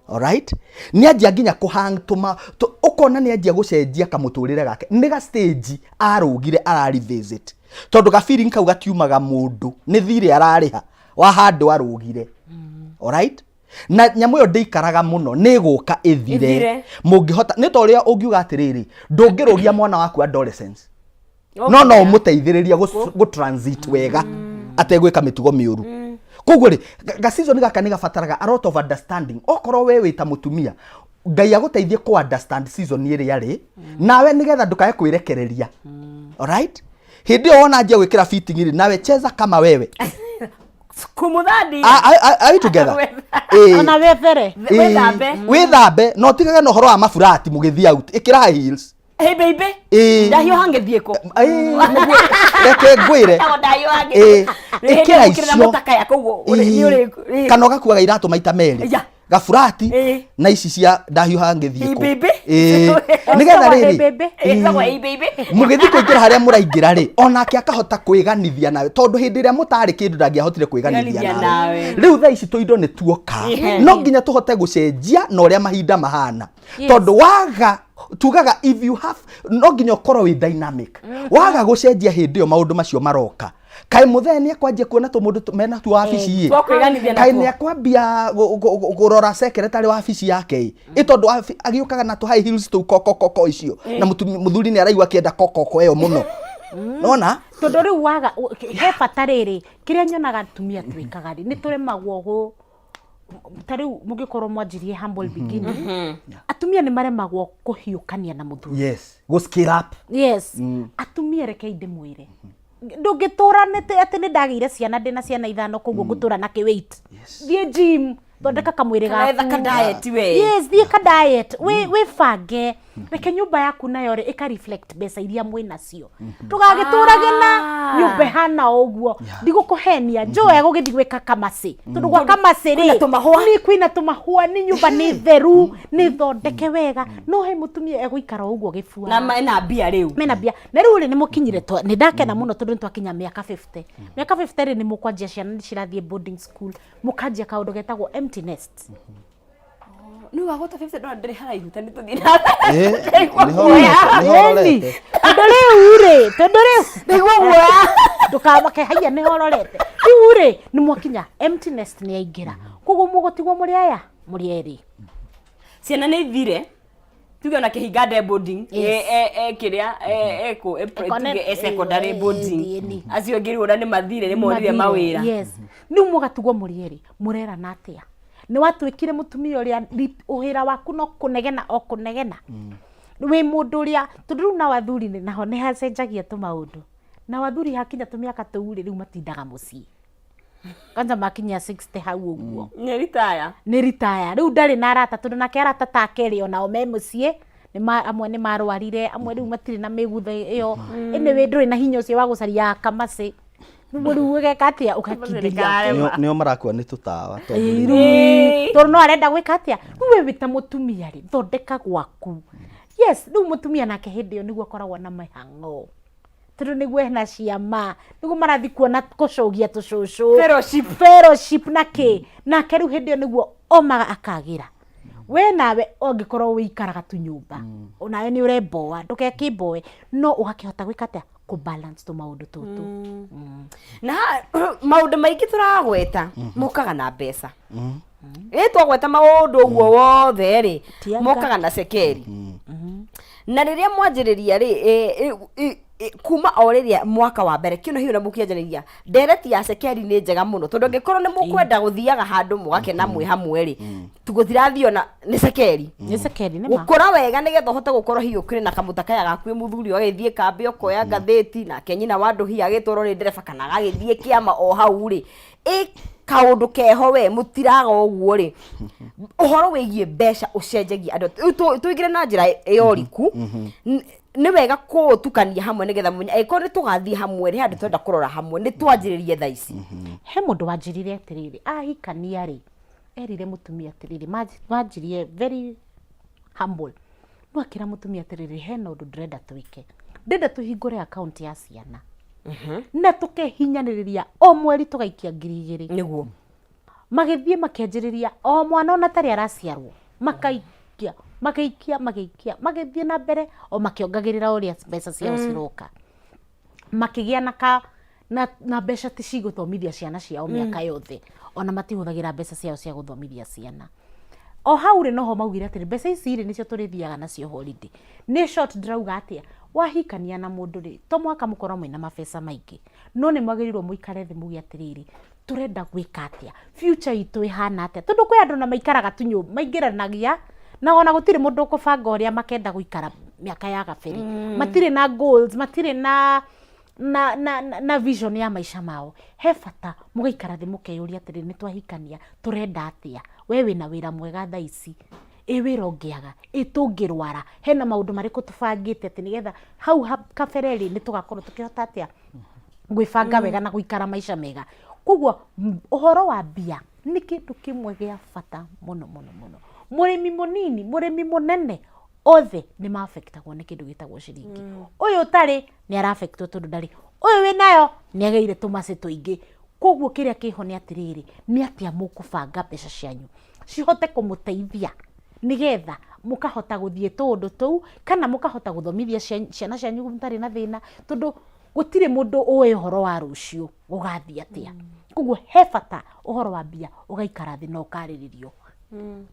[SPEAKER 2] Alright, nĩ anjia nginya kũhang tũma ũkona nĩ anjia gũcenjia kamũtũrĩre gake. Nĩ ga stage arũgire ara revisit, tondũ ga feeling kau gatiumaga mũndũ, nĩ thirĩ ararĩha wa handũ arũgire. Alright, na nyamũ ĩyo ndĩikaraga mũno, nĩ ĩgũka ĩthire.
[SPEAKER 1] Ĩthire.
[SPEAKER 2] Mũngĩhota nĩ ta ũrĩa ũngiuga atĩrĩrĩ, ndũngĩrũgia mwana waku adolescence, no ũmũteithĩrĩria gũ transit wega ategwĩka mĩtugo mĩũru. Koguo rĩ, ga season gaka nĩ gabataraga a lot of understanding. Okorwo we wĩ ta mũtumia, Ngai agũteithie kũ understand season ĩrĩa rĩ nawe, nĩgetha ndũkae kwĩrekereria. Alright, hĩndĩ ĩyo wona anjia gwĩkĩra fitting rĩ, nawe cheza kama wewe.
[SPEAKER 1] Kumuthandi.
[SPEAKER 2] Are we together? Ĩĩ.
[SPEAKER 3] Ona wethere.
[SPEAKER 2] Ĩĩ.
[SPEAKER 1] Wĩthambe.
[SPEAKER 2] Wĩthambe na ũtigage na ũhoro wa maburati mũgĩthiĩ out, ĩkĩra high heels.
[SPEAKER 1] Hey baby.
[SPEAKER 2] Ĩĩ.
[SPEAKER 1] Ndahiũha ngĩthiĩ kũ?
[SPEAKER 2] Ĩĩ, nĩguo, reke ngwĩre.
[SPEAKER 1] Tagwo ndahiũha
[SPEAKER 2] Ĩĩ,
[SPEAKER 1] ngĩthiĩ.
[SPEAKER 2] ĩkĩra icio.
[SPEAKER 1] Mũtakaya koguo
[SPEAKER 2] Ĩĩ.
[SPEAKER 1] nĩ ũrĩ.
[SPEAKER 2] Kana ũgakuaga iratũ maita merĩ,
[SPEAKER 1] Ya.
[SPEAKER 2] gaburati
[SPEAKER 1] Ĩĩ.
[SPEAKER 2] na ici cia ndahiũha ngĩthiĩ
[SPEAKER 1] Hey,
[SPEAKER 2] kũ.
[SPEAKER 1] baby.
[SPEAKER 2] Ĩĩ. Nĩgetha
[SPEAKER 3] Ĩtagwo hey
[SPEAKER 2] rĩrĩ
[SPEAKER 3] baby.
[SPEAKER 1] Ĩtagwo hey baby.
[SPEAKER 2] Mũgĩthiĩ kũingĩra harĩa mũraingĩra rĩ, onake akahota kwĩganithia nawe, tondũ hĩndĩ ĩrĩa mũtarĩ kĩndũ ndangĩahotire kwĩganithia
[SPEAKER 1] Kwĩganithia
[SPEAKER 2] nawe.
[SPEAKER 1] nawe.
[SPEAKER 2] Rĩu thaa ici tũindo nĩ tuoka, no nginya tũhote gũcenjia na ũrĩa mahinda mahana, tondũ waga tugaga if you have, no nginya ũkorwo wĩ dynamic. Waga gũcenjia hĩndĩ ĩyo maũndũ macio maroka, kaĩ mũthee nĩ ekwanjia kuona tũmũndũ mena tu wabici ĩ?
[SPEAKER 1] Twa kwĩganithia
[SPEAKER 2] Kaĩ
[SPEAKER 1] natuo.
[SPEAKER 2] nĩ akwambia kũrora secretary wabici yake ĩ? Ĩ tondũ agĩũkaga na tũ high heels tũu kokokoko icio, na mũthuri nĩ araigua akĩenda kokoko ĩyo mũno, nona.
[SPEAKER 3] Tondũ rĩu waga he bata rĩrĩ, kĩrĩa nyonaga atumia twĩkaga rĩ, nĩ tũremagwo gũ ta rĩu mũngĩkorwo mwanjirie humble beginning, atumia nĩ maremagwo kũhiũkania na mũthuri.
[SPEAKER 2] Yes, go scale up.
[SPEAKER 3] Yes, atumia, rekei ndĩmwĩre, ndũngĩtũra atĩ nĩ ndagĩire ciana, ndĩna ciana 5, koguo ngũtũra na kĩ weight. Thiĩ gym, thondeka kamwĩrĩ
[SPEAKER 1] Kana etha
[SPEAKER 3] gaku.
[SPEAKER 1] ka diet we.
[SPEAKER 3] Yes, thiĩ ka diet, wĩbange. Reke nyũmba yaku nayo rĩ ĩka reflect mbeca iria mwĩ nacio. Ndũgagĩtũrage na nyũmba ĩhana o ũguo. Ndigũkũhenia, njoe gũgĩthiĩ gwĩka kamacĩ, tondũ gwa kamacĩ rĩ,
[SPEAKER 1] Kwĩna tũmahũa.
[SPEAKER 3] Nĩ kwĩna tũmahũa, nĩ nyũmba nĩ theru, nĩ thondeke wega, no he mũtumia egũikara o ũguo gĩbua.
[SPEAKER 1] Na mena mbia rĩu.
[SPEAKER 3] Mena mbia na rĩu rĩ, nĩ mũkinyire nĩ ndakena mũno tondũ nĩ twakinya mĩaka 50. Mĩaka 50 rĩ, nĩ mũkwanjia ciana nĩ cirathiĩ boarding school, mũkanjia kaũndũ getagwo empty nest.
[SPEAKER 1] Nĩ wagũta 50 ndona ndĩrĩ haraihu ta nĩ tũthiĩ na
[SPEAKER 2] Ĩĩ,
[SPEAKER 1] Ndaigua
[SPEAKER 2] nĩho
[SPEAKER 1] guoya.
[SPEAKER 2] ũrorete, nĩho ũrorete.
[SPEAKER 3] Tondũ rĩu rĩ, tondũ rĩu
[SPEAKER 1] Ndaigua guoya.
[SPEAKER 3] Ndũkamake, haiya, nĩ hororete. Rĩu rĩ, nĩ mwakinya empty nest, nĩ yaingĩra, koguo mũgũtigwo mũrĩ aya mũrĩ erĩ.
[SPEAKER 1] Ciana nĩ ithire, tuge ona kĩhinga nde boarding, e kĩrĩa e kũ tuge e secondary boarding, acio angĩ rĩu ona nĩ mathire, nĩ monire mawĩra.
[SPEAKER 3] Yes, rĩu mũgatigwo mũrĩ erĩ, mũrerana atĩa? Nĩ watuĩkire mũtumia ũrĩa wĩra waku no kũnegena o kũnegena, wĩ mũndũ ũrĩa, tondũ rĩu nao athuri naho nĩ hacenjagia tũmaũndũ. Nao athuri hakinya tũmĩaka tũu rĩ, rĩu matindaga mũciĩ kwanza makinya 60 hau ũguo.
[SPEAKER 1] Nĩ ritaya.
[SPEAKER 3] Nĩ ritaya rĩu, ndarĩ na arata, tondũ nake arata take rĩ, onao me mũciĩ, amwe nĩ marwarire, amwe rĩu matirĩ na mĩgutho ĩyo. Anyway, ndũrĩ na hinya ũcio wa gũcaria kamacĩ rĩu. Rĩu ũgeka atĩa? Ũgakindĩria.
[SPEAKER 1] Karema.
[SPEAKER 2] Nĩo marakua nĩ tũtawa tondũ
[SPEAKER 3] Tondũ no arenda gwĩka atĩa? Rĩu we wĩ ta mũtumia rĩ, thondeka gwaku. Yes, rĩu mũtumia nake hĩndĩ ĩyo nĩguo akoragwo na mĩhang'o, tondũ nĩguo ena ciama, nĩguo marathiĩ kuona kũcũgia tũcũcũ.
[SPEAKER 1] Fellowship.
[SPEAKER 3] Fellowship na kĩ. Nake rĩu hĩndĩ ĩyo nĩguo omaga akagĩra. We nawe ũngĩkorwo wĩikaraga tu nyũmba, onawe nĩ ũremboa, ndũgekĩmboe, no ũgakĩhota gwĩka atĩa? Kũ balance tũmaũndũ tũtũ.
[SPEAKER 1] Na maũndũ maingĩ tũragweta mokaga na mbeca. Ĩ twagweta maũndũ ũguo wothe rĩ,
[SPEAKER 3] Tianga.
[SPEAKER 1] mokaga na cekeri. Na rĩrĩa mwanjĩrĩria rĩ, kuma o rĩrĩa mwaka wa mbere kĩno hiũ na mũkĩanjĩrĩria ndereti ya cekeri nĩ njega mũno, tondũ angĩkorwo nĩ mũkwenda gũthiaga handũ mũgakena mwĩ hamwe rĩ, tũgũtirathiĩ ona nĩ cekeri.
[SPEAKER 3] Nĩ cekeri, nĩ ma.
[SPEAKER 1] Gũkũra wega nĩgetha ũhote gũkorwo hihi ũkĩrĩ na kamũtakaya gaku, ĩ mũthuri ũgagĩthiĩ kambĩ ũkoya ngathĩti, nake nyina wa andũ hihi agĩtwarwo nĩ ndereba kana agagĩthiĩ kĩama o hau rĩ, ĩ kaũndũ keho we mũtiraga ũguo rĩ. Ũhoro wĩgiĩ mbeca ũcenjagia andũ. Rĩu tũingĩre na njĩra ya ũriku. Nĩ wega kũũtukania hamwe nĩgetha mũmenye angĩkorwo nĩ tũgathiĩ hamwe rĩ, handũ twenda kũrora hamwe nĩ twanjĩrĩrie thaa ici.
[SPEAKER 3] He mũndũ wanjĩrire atĩrĩrĩ, ahikania rĩ, erire mũtumia atĩrĩrĩ, manjirie very humble, no akĩra mũtumia atĩrĩrĩ, hena ũndũ ndĩrenda twĩke, ndĩrenda tũhingũre account ya ciana na tũkehinyanĩrĩria o mweri tũgaikia 2000. Magĩthiĩ makĩanjĩrĩria o mwana ona tarĩ araciarwo, makaikia, magĩikia, magĩikia, magĩthiĩ na mbere o makĩongagĩrĩra ũrĩa mbeca ciao ciroka, makĩgĩa na ka na mbeca ti cigũthomithia ciana ciao mĩaka yothe. Ona matihũthagĩra mbeca ciao cia gũthomithia ciana. O hau rĩ, noho maugire atĩrĩ, mbeca ici rĩ, nĩcio tũrĩthiaga nacio holiday. Nĩ short ndĩrauga atĩa, wahikania na mũndũ rĩ, to mũhaka mũkorwo mwĩna mabeca maingĩ, no nĩ mwagĩrĩirwo mũikare thĩ muge atĩrĩrĩ, tũrenda gwĩka atĩa, future itũ ĩhana atĩa? Tondũ kwĩ andũ na maikaraga tu nyũmba, maingĩranagia na ona gũtirĩ mũndũ ũkũbanga ũrĩa makenda gũikara mĩaka ya gabere. Matirĩ na goals, matirĩ na. na vision ya maica mao, he bata mũgaikara thĩ mũkeyũria atĩrĩ, nĩ twahikania, tũrenda atĩa? We wĩna wĩra mwega thaa ici, ĩ wĩra ũngĩaga, ĩ tũngĩrwara, hena maũndũ marĩkũ tũbangĩte atĩ nĩgetha hau kabere rĩ, nĩ tũgakorwo tũkĩhota atĩa gwĩbanga wega na gũikara maica mega. Koguo ũhoro wa mbia nĩ kĩndũ kĩmwe gĩa bata mũno mũno mũno. Mũrĩmi mũnini, mũrĩmi mũnene, othe nĩ maafectagwo nĩ kĩndũ gĩtagwo ciringi. Ũyũ ũtarĩ nĩ arafectwo tondũ ndarĩ, ũyũ wĩnayo nĩ agĩire tũmacĩ tũingĩ. Koguo kĩrĩa kĩho nĩ atĩrĩrĩ, nĩ atĩa mũkũbanga mbeca cianyu cihote kũmũteithia nĩgetha mũkahota gũthiĩ tũũndũ tũu, kana mũkahota gũthomithia ciana cianyu mũtarĩ na thĩna, tondũ gũtirĩ mũndũ ũĩ ũhoro wa rũciũ gũgathiĩ atĩa. Koguo he bata ũhoro wa mbia ũgaikara thĩ na ũkarĩrĩrio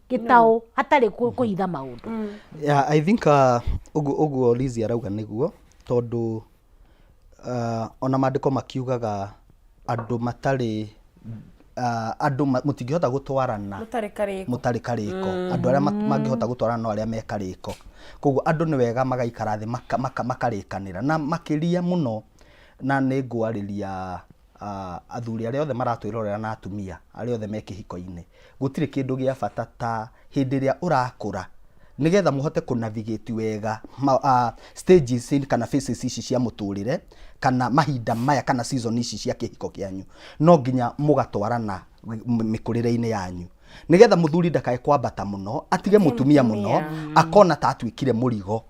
[SPEAKER 3] gĩtaũ hatarĩ kũhitha maũndũ.
[SPEAKER 2] Yeah, I think ũguo Lizzie arauga nĩguo, tondũ ona maandĩko makiugaga andũ matarĩ andũ mũtingĩhota gũtwarana
[SPEAKER 1] mũtarĩ karĩko.
[SPEAKER 2] Mũtarĩ karĩko. Andũ arĩa mangĩhota gũtwarana no arĩa me karĩko. Koguo andũ nĩ wega magaikara thĩ makarĩkanĩra na makĩria mũno, na nĩ ngwarĩria athuri arĩa othe maratwĩrorera na atumia arĩa othe me kĩhiko-inĩ, gũtirĩ kĩndũ gĩa bata ta hĩndĩ ĩrĩa ũrakũra, nĩgetha mũhote kũ navigate wega stages kana phases ici cia mũtũrĩre, kana mahinda maya, kana season ici cia kĩhiko kĩanyu, no nginya mũgatwarana mĩkũrĩre-inĩ yanyu, nĩgetha mũthuri ndakae kwambata mũno atige mũtumia mũno, akona ta atuĩkire mũrigo,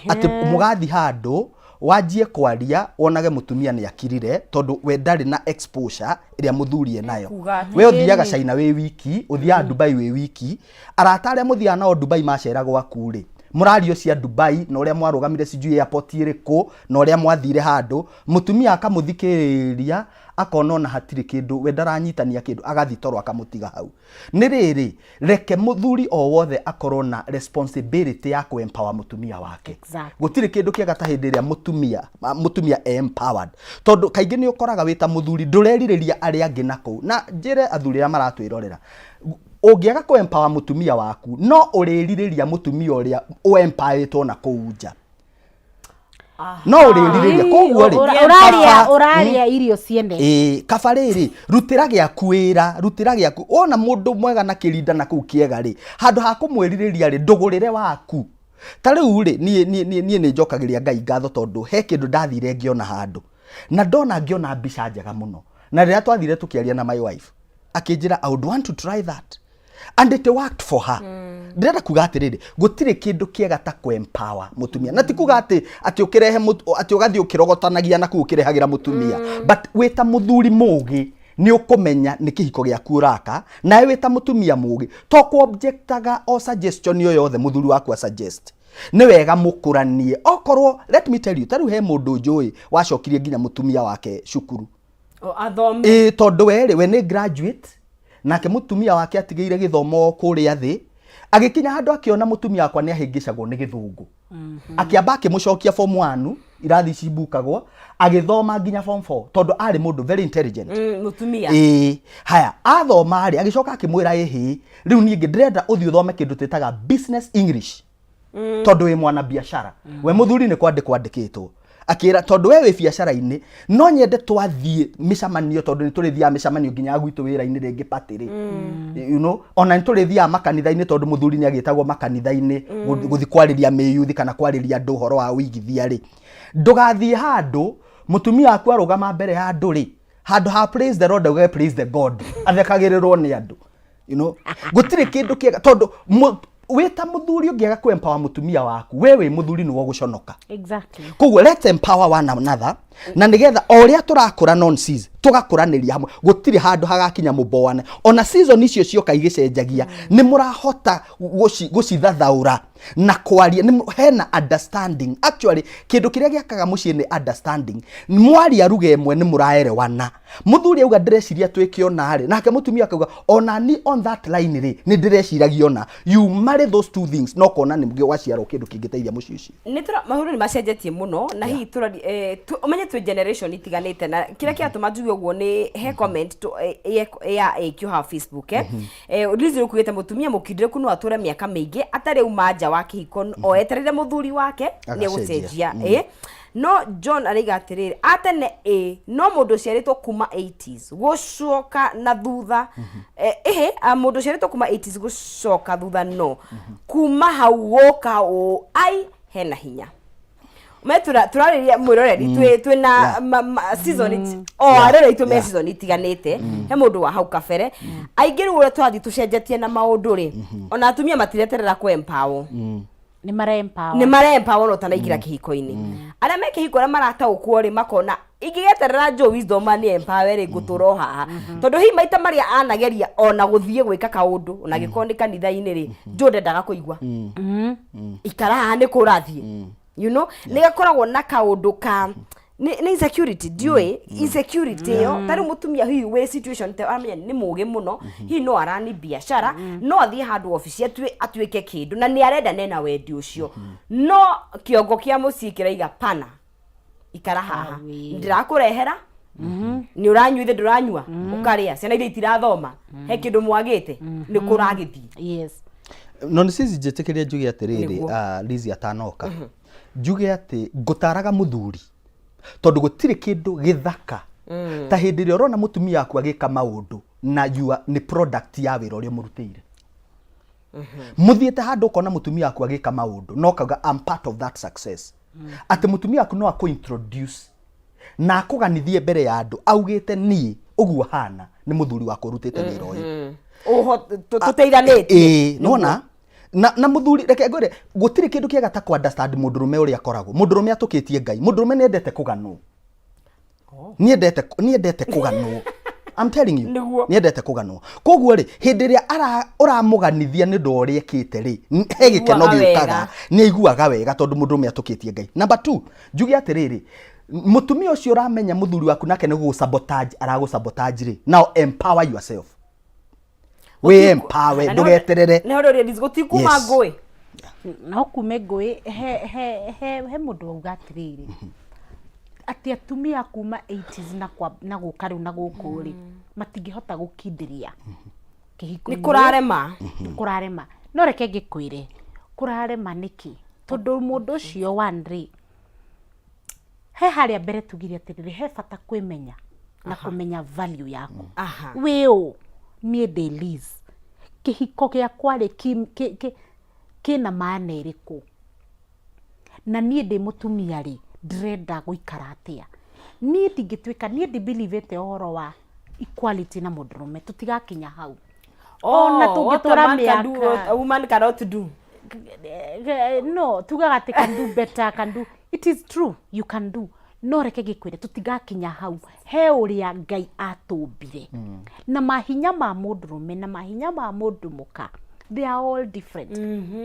[SPEAKER 2] atĩ mũgathi handũ wanjie kwaria wonage mũtumia nĩ akirire, tondũ we ndarĩ na exposure ĩrĩa mũthuri enayo.
[SPEAKER 1] Kuga atĩ
[SPEAKER 2] We ũthiaga China wĩ wiki, ũthiaga Dubai wĩ wiki. Arata arĩa mũthiaga nao Dubai macera gwaku rĩ, mũrario cia Dubai na ũrĩa mwarũgamire sijui airport ĩrĩkũ na ũrĩa mwathire handũ. Mũtumia akamũthikĩrĩria, akona ona hatirĩ kĩndũ, we ndaranyitania kĩndũ, agathi toro akamũtiga hau. Nĩ rĩrĩ, reke mũthuri o wothe akorwo na responsibility ya kũ empower mũtumia wake. Gũtirĩ kĩndũ kĩega ta hĩndĩ ĩrĩa mũtumia e empowered, tondũ kaingĩ nĩ ũkoraga wĩ ta mũthuri ndũrerirĩria arĩa angĩ na kũu. Na njĩre athuri arĩa maratwĩrorera, ũngĩaga kũ empower mũtumia waku, no ũrĩrirĩria mũtumia ũrĩa ũ-empowerĩtwo na kũu nja, no ũrĩrirĩria. Koguo rĩ,
[SPEAKER 3] ũraria ũraria irio ciene.
[SPEAKER 2] Ĩĩ, kaba rĩrĩ, rutĩra gĩaku wĩra, rutĩra gĩaku. Wona mũndũ mwega na kĩrinda na kũu kĩega rĩ, handũ ha kũmwĩrirĩria rĩ, ndũgũrĩre waku. Ta rĩu rĩ, niĩ nĩ njokagĩria Ngai ngatho, tondũ he kĩndũ ndathire ngĩona handũ, na ndona ngĩona mbica njega mũno, na rĩrĩa twathire tũkĩaria na my wife, akĩnjĩra, "I would want to try that," and it worked for her. Ndĩrenda kuga atĩrĩrĩ, gũtirĩ kĩndũ kĩega ta kũ-empower mũtumia, na ti kuga atĩ ũkĩrehe atĩ ũgathiĩ ũkĩrogotanagia na kũu ũkĩrehagĩra mũtumia, but wĩ ta mũthuri mũgĩ nĩ ũkũmenya nĩ kĩhiko gĩaku ũraka, nawe wĩ ta mũtumia mũgĩ to kũ-objectaga o suggestion o yothe mũthuri waku a suggest. Nĩ wega mũkũranie. Okorwo, let me tell you, ta rĩu he mũndũ njũĩ wacokirie nginya mũtumia wake cukuru.
[SPEAKER 1] O, athome.
[SPEAKER 2] Ĩĩ, tondũ we rĩ, we nĩ graduate, nake mũtumia wake atigĩire gĩthomo kũrĩa thĩ. Agĩkinya handũ akĩona mũtumia wakwa nĩ ahĩngĩcagwo nĩ gĩthũngũ, akĩamba akĩmũcokia form 1, irathi ici mbukagwo, agĩthoma nginya form 4, tondũ arĩ mũndũ very intelligent.
[SPEAKER 1] Mũtumia.
[SPEAKER 2] Ĩĩ, haya, athoma rĩ, agĩcoka akĩmwĩra, "Ĩhĩ, rĩu niĩ ndĩrenda ũthiĩ ũthome kĩndũ twĩtaga business English, tondũ wĩ mwana biacara." We mũthuri nĩ kwandĩkwo andĩkĩtwo, akĩra, "Tondũ we wĩ biacara-inĩ, no nyende twathiĩ mĩcemanio, tondũ nĩ tũrĩthiaga mĩcemanio nginya gwitũ wĩra-inĩ rĩngĩ party rĩ, ona nĩ tũrĩthiaga makanitha-inĩ," tondũ mũthuri nĩ agĩtagwo makanitha-inĩ gũthiĩ kwarĩria mĩyuthi kana kwarĩria andũ ũhoro wa ũigithia rĩ, "Ndũgathiĩ handũ mũtumia waku arũgama mbere ya andũ rĩ, handũ ha 'Praise the Lord' auge 'Praise the God,' athekagĩrĩrwo nĩ andũ. Gũtirĩ kĩndũ kĩega, tondũ wĩ ta mũthuri ũngĩaga kũ empower mũtumia waku, we wĩ mũthuri nĩwe ũgũconoka. Koguo let's empower one another, na nĩgetha o ũrĩa tũrakũra nonsense tũgakũranĩria hamwe. Gũtirĩ handũ hagakinya mũboane. Ona season icio cioka igĩcenjagia, nĩ mũrahota gũcithathaũra na kwaria, hena understanding. Actually, kĩndũ kĩrĩa gĩakaga mũciĩ nĩ understanding. Mwaria ruga ĩmwe, nĩ mũraerewana. Mũthuri auga, "Ndĩreciria twĩke ona rĩ," nake mũtumia akauga, "Ona ni on that line rĩ, nĩ ndĩreciragia ona." You marry those two things, no kona nĩ gwaciarwo kĩndũ kĩngĩteithia mũciĩ ũcio.
[SPEAKER 1] Nĩ tũra maũndũ nĩ macenjetie mũno, na hihi tũra ũmenye twĩ generation itiganĩte, na kĩrĩa kĩratũma njuge ũguo nĩ he comment ya ĩkio haha Facebook. Liz ũkugĩte mũtumia mũkindĩrĩku no atũre mĩaka mĩingĩ atarĩ uma nja wa kĩhiko, o etereire mũthuri wake nĩ
[SPEAKER 2] Agacenjia.
[SPEAKER 1] egũcenjia. No John araiga atĩrĩrĩ, atene ĩ no mũndũ ũciarĩtwo kuma 80s gũcoka na thutha, ĩhĩ, mũndũ ũciarĩtwo kuma 80s gũcoka thutha, no kuma hau gũka ũ ai hena hinya me turarĩria mwĩroreri twĩ na season o arĩrĩ itũ me season itiganĩte. He mũndũ wa hau kabere aingĩ. Rĩu ũrĩa tũrathiĩ tũcenjetie na maũndũ rĩ, ona atumia matireterera kũ empower.
[SPEAKER 3] Nĩ mare empower.
[SPEAKER 1] Nĩ mare empower no ũtanaingĩra kĩhiko-inĩ. Arĩa me kĩhiko, arĩa marataũkwo rĩ, makona ingĩgeterera Joe Wisdom nĩ empower rĩ, ngũtũra o haha, tondũ hihi maita marĩa anageria ona gũthiĩ gwĩka kaũndũ, ona angĩkorwo nĩ kanitha-inĩ rĩ, Joe ndendaga kũigua, ikara haha nĩ kũrathiĩ. Nĩ gakoragwo na kaũndũ ka nĩ insecurity, ndiũĩ insecurity ĩyo. Ta rĩu mũtumia hihi wĩ situation ta aramenya nĩ mũgĩ mũno, hihi no arani biacara, no athiĩ handũ obici atuĩke kĩndũ, na nĩ arenda nena wendi ũcio, no kĩongo kĩa mũciĩ kĩraiga pana, ikara haha.
[SPEAKER 3] Awe.
[SPEAKER 1] Ndĩrakũrehera, nĩ ũranyua, ithe ndũranyua, ũkarĩa, ciana iria itirathoma, he kĩndũ mwagĩte, nĩ kũragĩthiĩ.
[SPEAKER 2] No nĩ cici njĩtĩkĩrie njuge atĩrĩrĩ.
[SPEAKER 1] Nĩguo.
[SPEAKER 2] Liz atanoka, njuge atĩ ngũtaraga mũthuri, tondũ gũtirĩ kĩndũ gĩthaka ta hĩndĩ ĩrĩa ũrona mũtumia waku agĩka maũndũ na you are, nĩ product ya wĩra ũrĩa ũmũrutĩire. Mũthiĩte handũ ũkona mũtumia waku agĩka maũndũ na ũkauga, "I'm part of that success," atĩ mũtumia waku no akũ introduce na akũganithie mbere ya andũ augĩte, "Niĩ ũguo hana nĩ mũthuri wakwa ũrutĩte wĩra ũyũ."
[SPEAKER 1] Tũteithanĩtie.
[SPEAKER 2] Ĩĩ, nona na mũthuri, reke ngwĩre, gũtirĩ kĩndũ kĩega ta kũ understand mũndũrũme ũrĩa akoragwo. Mũndũrũme atũkĩtie Ngai. Mũndũrũme nĩ endete kũganwo, nĩ endete kũganwo, I'm telling you. Nĩ endete kũganwo. Koguo rĩ, hĩndĩ ĩrĩa ũramũganithia nĩ ũndũ wa ũrĩa ekĩte rĩ, he gĩkeno
[SPEAKER 1] Aiguaga
[SPEAKER 2] gĩũkaga.
[SPEAKER 1] Wega.
[SPEAKER 2] Nĩ aiguaga wega tondũ mũndũrũme atũkĩtie Ngai. Number two, njuge atĩrĩrĩ, mũtumia ũcio ũramenya mũthuri waku nake nĩ gũgũ-sabotage aragũ-sabotage rĩ, now empower yourself, wĩ empower, ndũgeterere.
[SPEAKER 1] Nĩ ũrĩa gũtikuma ngũĩ.
[SPEAKER 3] No kume ngũĩ. He mũndũ wauga atĩrĩrĩ, atĩ atumia kuma 80s na gũka rĩu na gũkũ rĩ, matingĩhota gũkindĩria kĩhiko.
[SPEAKER 1] Nĩ kũrarema.
[SPEAKER 3] Nĩ kũrarema. No reke ngĩkwĩre kũrarema nĩkĩ, tondũ mũndũ ũcio one rĩ, he harĩa mbere tugire atĩrĩrĩ, he bata kwĩmenya na kũmenya value yaku. Wĩ ũ? Niĩ ndĩ Liz, kĩhiko gĩakwa rĩ, kĩna maana ĩrĩkũ? Na niĩ ndĩ mũtumia rĩ, ndĩrenda gũikara atĩa? Niĩ ndingĩtuĩka, niĩ ndibelievĩte ũhoro wa equality na mũndũrũme, tũtigakinya hau ona
[SPEAKER 1] Oh, what a
[SPEAKER 3] tũngĩtũra
[SPEAKER 1] man can do,
[SPEAKER 3] mĩaka.
[SPEAKER 1] what a woman cannot do.
[SPEAKER 3] No tugaga atĩ can do better, can do, it is true, you can do, no reke gĩkwĩre tũtigakinya hau. He ũrĩa Ngai atũmbire na mahinya ma mũndũrũme na mahinya ma mũndũ mũka, they are all different.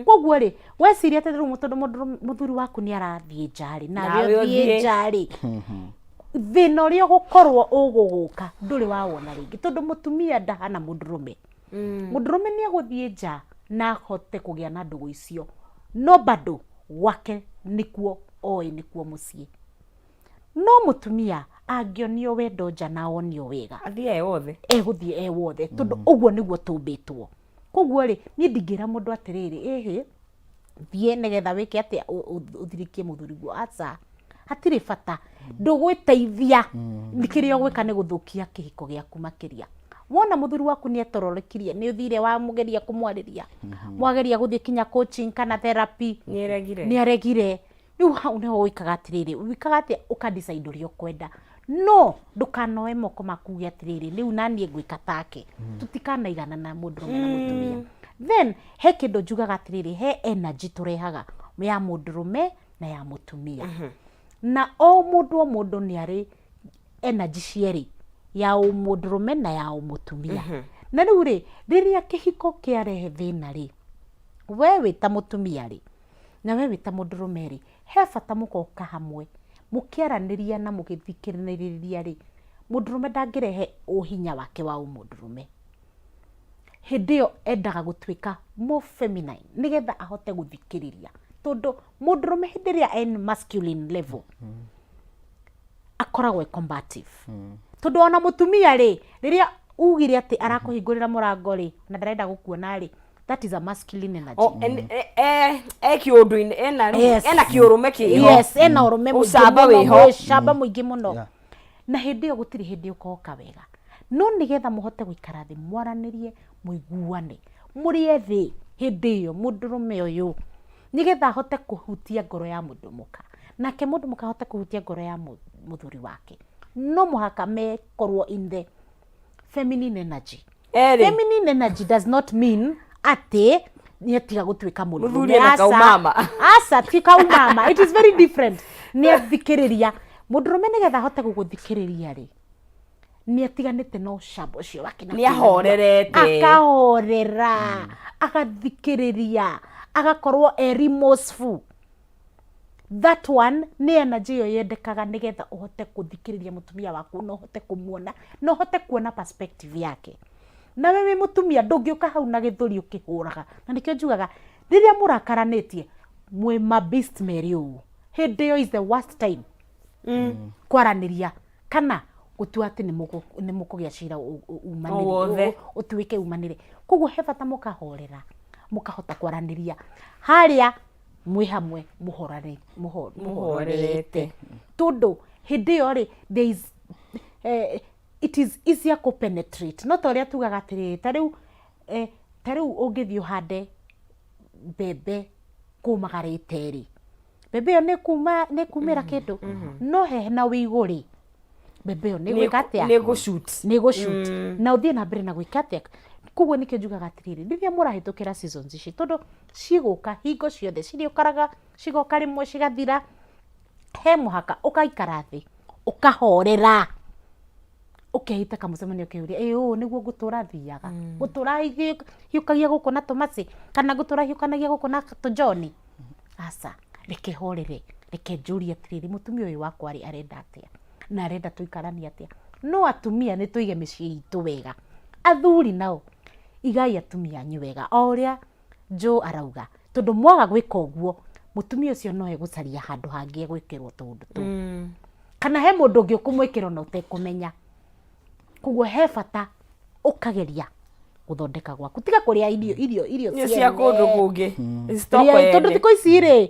[SPEAKER 3] Koguo rĩ, weciria atĩ rĩu tondũ mũthuri waku nĩ arathiĩ nja rĩ, nawe
[SPEAKER 1] Nawe
[SPEAKER 3] ũthiĩ
[SPEAKER 1] ũthiĩ.
[SPEAKER 3] nja rĩ, thĩna ũrĩa ũgũkorwo ũgũgũka ndũrĩ wawona rĩngĩ, tondũ mũtumia ndahana mũndũrũme. Mũndũrũme nĩ egũthiĩ nja na ahote kũgĩa na ndũgũ icio, no bado gwake nĩkuo oĩ, nĩkuo mũciĩ. No mũtumia angĩonio wendo nja na onio wega,
[SPEAKER 1] athiĩ e wothe.
[SPEAKER 3] Egũthiĩ e wothe, tondũ ũguo nĩguo tũmbĩtwo. Koguo rĩ, niĩ ndingĩra mũndũ atĩrĩrĩ, ĩhĩ, thiĩ nĩgetha wĩke atĩa, ũthirikie mũthuri guo. Aca, hatirĩ bata, ndũgwĩteithia. Kĩrĩa ũgwĩka nĩ gũthũkia kĩhiko gĩaku makĩria. Wona mũthuri waku nĩ etororekirie, nĩ ũthire wamũgeria kũmwarĩria, mwageria gũthiĩ kinya coaching kana therapy,
[SPEAKER 1] nĩ aregire.
[SPEAKER 3] Nĩ aregire. Rĩu hau nĩho wĩkaga atĩrĩrĩ, wĩkaga atĩa? Ũka decide ũrĩa ũkwenda, no ndũkanoe moko maku uge atĩrĩrĩ, rĩu naniĩ ngwĩka take. Tũtikanaigana na mũndũrũme na mũtumia. Then he kĩndũ njugaga atĩrĩrĩ, he energy tũrehaga ya mũndũrũme na ya mũtumia, na o mũndũ o mũndũ nĩ arĩ energy cierĩ, ya ũmũndũrũme na ya ũmũtumia. Na rĩu rĩ, rĩrĩa kĩhiko kĩarehe thĩna rĩ, we wĩ ta mũtumia rĩ, na we wĩ ta mũndũrũme rĩ, he bata mũgoka hamwe mũkĩaranĩria na mũgĩthikĩrĩria rĩ, mũndũrũme ndangĩrehe ũhinya wake wa ũmũndũrũme hĩndĩ ĩyo, endaga gũtuĩka more feminine nĩgetha ahote gũthikĩrĩria, tondũ mũndũrũme hĩndĩ ĩrĩa en masculine level akoragwo e combative. Tondũ ona mũtumia rĩ, rĩrĩa ugire atĩ arakũhingũrĩra mũrango rĩ, na ndarenda gũkuona rĩ, That is a masculine energy.
[SPEAKER 1] O, e kĩũndũ-inĩ ena
[SPEAKER 3] Yes.
[SPEAKER 1] ena kĩũrũme kĩho.
[SPEAKER 3] Yes, ena ũrũme mũingĩ
[SPEAKER 1] Ũcamba
[SPEAKER 3] mũno,
[SPEAKER 1] wĩho.
[SPEAKER 3] ũcamba mũingĩ mũno. Na hĩndĩ ĩyo gũtirĩ hĩndĩ ũkoka wega, no nĩgetha mũhote gũikara thĩ, mwaranĩrie, mũiguane mũrĩ ethĩ hĩndĩ ĩyo, mũndũrũme ũyũ nĩgetha ahote kũhutia ngoro ya mũndũ mũka, nake mũndũ mũka ahote kũhutia ngoro ya mũthuri wake, no mũhaka mekorwo in the feminine energy.
[SPEAKER 1] Erĩ.
[SPEAKER 3] Feminine energy does not mean atĩ nĩ atiga gũtuĩka mũndũ.
[SPEAKER 1] Mũthuri ena kaumama.
[SPEAKER 3] Aca, ti kaumama, it is very different. Nĩ athikĩrĩria mũndũrũme, nĩgetha ahote gũgũthikĩrĩria rĩ, nĩ atiganĩte na ũcamba ũcio wake na
[SPEAKER 1] Nĩ ahorerete.
[SPEAKER 3] Akahorera, agathikĩrĩria, agakorwo e remorseful. That one nĩ energy ĩyo yendekaga nĩgetha ũhote gũthikĩrĩria mũtumia waku na ũhote kũmuona na ũhote kuona perspective yake. Nawe wĩ mũtumia ndũngĩũka hau na gĩthũri ũkĩhũraga, na nĩkĩo njugaga rĩrĩa mũrakaranĩtie mwĩ ma beast merĩ ũũ, hĩndĩ ĩyo is the worst time kwaranĩria kana gũtua atĩ nĩ mũkũgĩa cira
[SPEAKER 1] O wothe.
[SPEAKER 3] umanĩre, ũtuĩke umanĩre. Koguo he bata mũkahorera, mũkahota kwaranĩria harĩa mwĩ hamwe
[SPEAKER 1] Mũhorerete.
[SPEAKER 3] mũhorerete, tondũ hĩndĩ ĩyo rĩ, there is it is easier kũ penetrate. No ta ũrĩa tugaga atĩrĩrĩ, ta rĩu ũngĩthiĩ ũhande mbembe kũmagarĩte rĩ, mbembe ĩyo nĩ kumĩra kĩndũ, no he na wĩigũ rĩ, mbembe ĩyo nĩ gwĩka atĩa?
[SPEAKER 1] Nĩ gũshoot.
[SPEAKER 3] Nĩ gũshoot na ũthiĩ na mbere na gwĩka atĩa. Koguo nĩkĩo njugaga atĩrĩrĩ, rĩrĩa mũrahĩtũkĩra seasons ici, tondũ cigũka hingo ciothe, cirĩũkaraga cigoka rĩmwe cigathira, he mũhaka ũgaikara thĩ, ũkahorera, ũkehita kamũcemanio, ũkeyũria, ĩ ũũ nĩguo ngũtũra thiaga, ngũtũra hiũkagia gũkũ na tũmacĩ, kana ngũtũra hiũkanagia gũkũ na tũjoni? Aca, reke horere, reke njũrie atĩrĩrĩ, mũtumia ũyũ wakwa rĩ, arenda atĩa na arenda tũikaranie atĩa? No atumia nĩ tũige mĩciĩ itũ wega. Athuri nao, igai atumia anyu wega o ũrĩa Joe arauga, tondũ mwaga gwĩka ũguo, mũtumia ũcio no egũcaria handũ hangĩ egwĩkĩrwo tũũndũ tũu, kana he mũndũ ũngĩ ũkũmwĩkĩra ona ũtekũmenya. Koguo he bata ũkageria gũthondeka gwaku, tiga kũrĩa irio
[SPEAKER 1] Irio cia kũndũ kũngĩ. Stoko
[SPEAKER 3] Rĩa- tondũ
[SPEAKER 1] ene.
[SPEAKER 3] thikũ ici rĩ,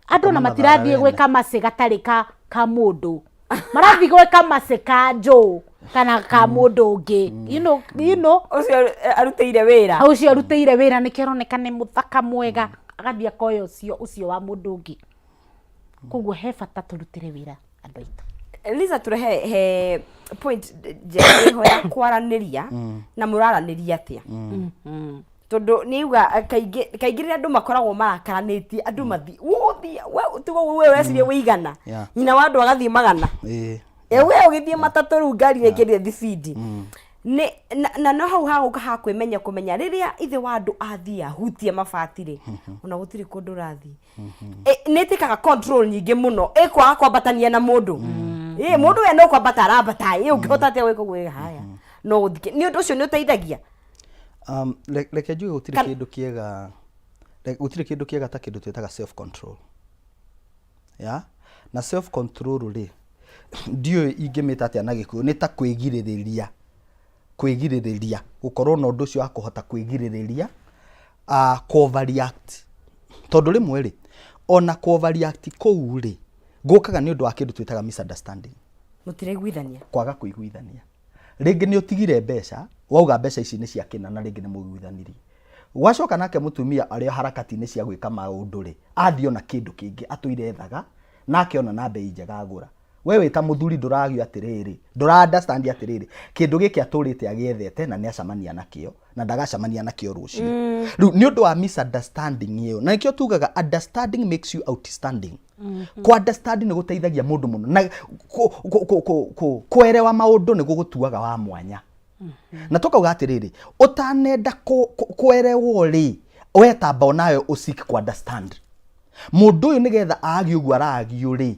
[SPEAKER 3] andũ ona
[SPEAKER 2] Gũkoma na
[SPEAKER 3] matirathiĩ
[SPEAKER 2] thara.
[SPEAKER 3] gwĩka macĩ gatarĩ ka mũndũ, marathiĩ gwĩka macĩ ka njũ kana ka mũndũ ũngĩ.
[SPEAKER 1] Ũcio arutĩire wĩra.
[SPEAKER 3] Ũcio arutĩire wĩra, nĩkĩo aroneka nĩ mũthaka mwega, agathiĩ akoya ũcio wa mũndũ ũngĩ. Koguo he bata tũrutĩre wĩra andũ aitũ.
[SPEAKER 1] Lisa, tũrehe he point njega ĩho ya kwaranĩria, na mũraranĩria atĩa? Tondũ nĩ uga kaingĩ kaingĩ rĩrĩa andũ makoragwo marakaranĩtie, andũ mathi ũgũthiĩ we tiga we ũreciria wĩigana, nyina wa andũ agathiĩ magana. We ũgĩthiĩ matatũ rĩu, ngari ĩkĩrire thibindi nĩ na no hau hagũka ha kwĩmenya, kũmenya rĩrĩa ithe wa andũ athiĩ ahutie mabati rĩ, ona gũtirĩ kũndũ ũrathiĩ. Nĩ ĩtĩkaga control nyingĩ mũno, ĩkwaga kwambatania na mũndũ. Ĩ mũndũ we no kwambata arambata, ĩ ũngĩhota atĩa gwĩka ũguo? Ĩ, haya no gũthike nĩ ũndũ ũcio nĩ ũteithagia.
[SPEAKER 2] Reke njuge gũtirĩ kĩndũ kĩega, gũtirĩ kĩndũ kĩega ta kĩndũ twĩtaga self control. Ya na self control rĩ, ndiũĩ ingĩmĩta atĩa na Gĩkũyũ, nĩ ta kwĩgirĩrĩria gũkorwo na ũndũ ũcio wa kũhota kwĩgirĩrĩria kũ overreact, tondũ rĩmwe rĩ, ona kũ overreact kũu rĩ, gũkaga nĩ ũndũ wa kĩndũ twĩtaga misunderstanding.
[SPEAKER 1] Mũtiraiguithania.
[SPEAKER 2] Kwaga kũiguithania. Rĩngĩ nĩ ũtigire mbeca, wauga mbeca ici nĩ cia kĩna, na rĩngĩ nĩ mũiguithanirie. Gwacoka nake mũtumia arĩ o harakati-inĩ cia gwĩka maũndũ rĩ, athiĩ ona kĩndũ kĩngĩ atũire ethaga, na akĩona na mbei njega agũra. We wĩ ta mũthuri ndũragio atĩrĩrĩ, ndũra understand atĩrĩrĩ, kĩndũ gĩkĩ atũrĩte agĩethete na nĩ acemania nakĩo na ndagacemania nakĩo rũciũ. Rĩu nĩ ũndũ wa misunderstanding ĩyo, na nĩkĩo tugaga understanding makes you outstanding. Kũ understand nĩ gũteithagia mũndũ mũno, na kũerewa maũndũ nĩ gũgũtuaga wa mwanya. Na tũkauga atĩrĩrĩ, ũtanenda kũerewwo rĩ, we tamba onawe ũseek kũ understand mũndũ ũyũ, nĩgetha aagie ũguo aragio rĩ,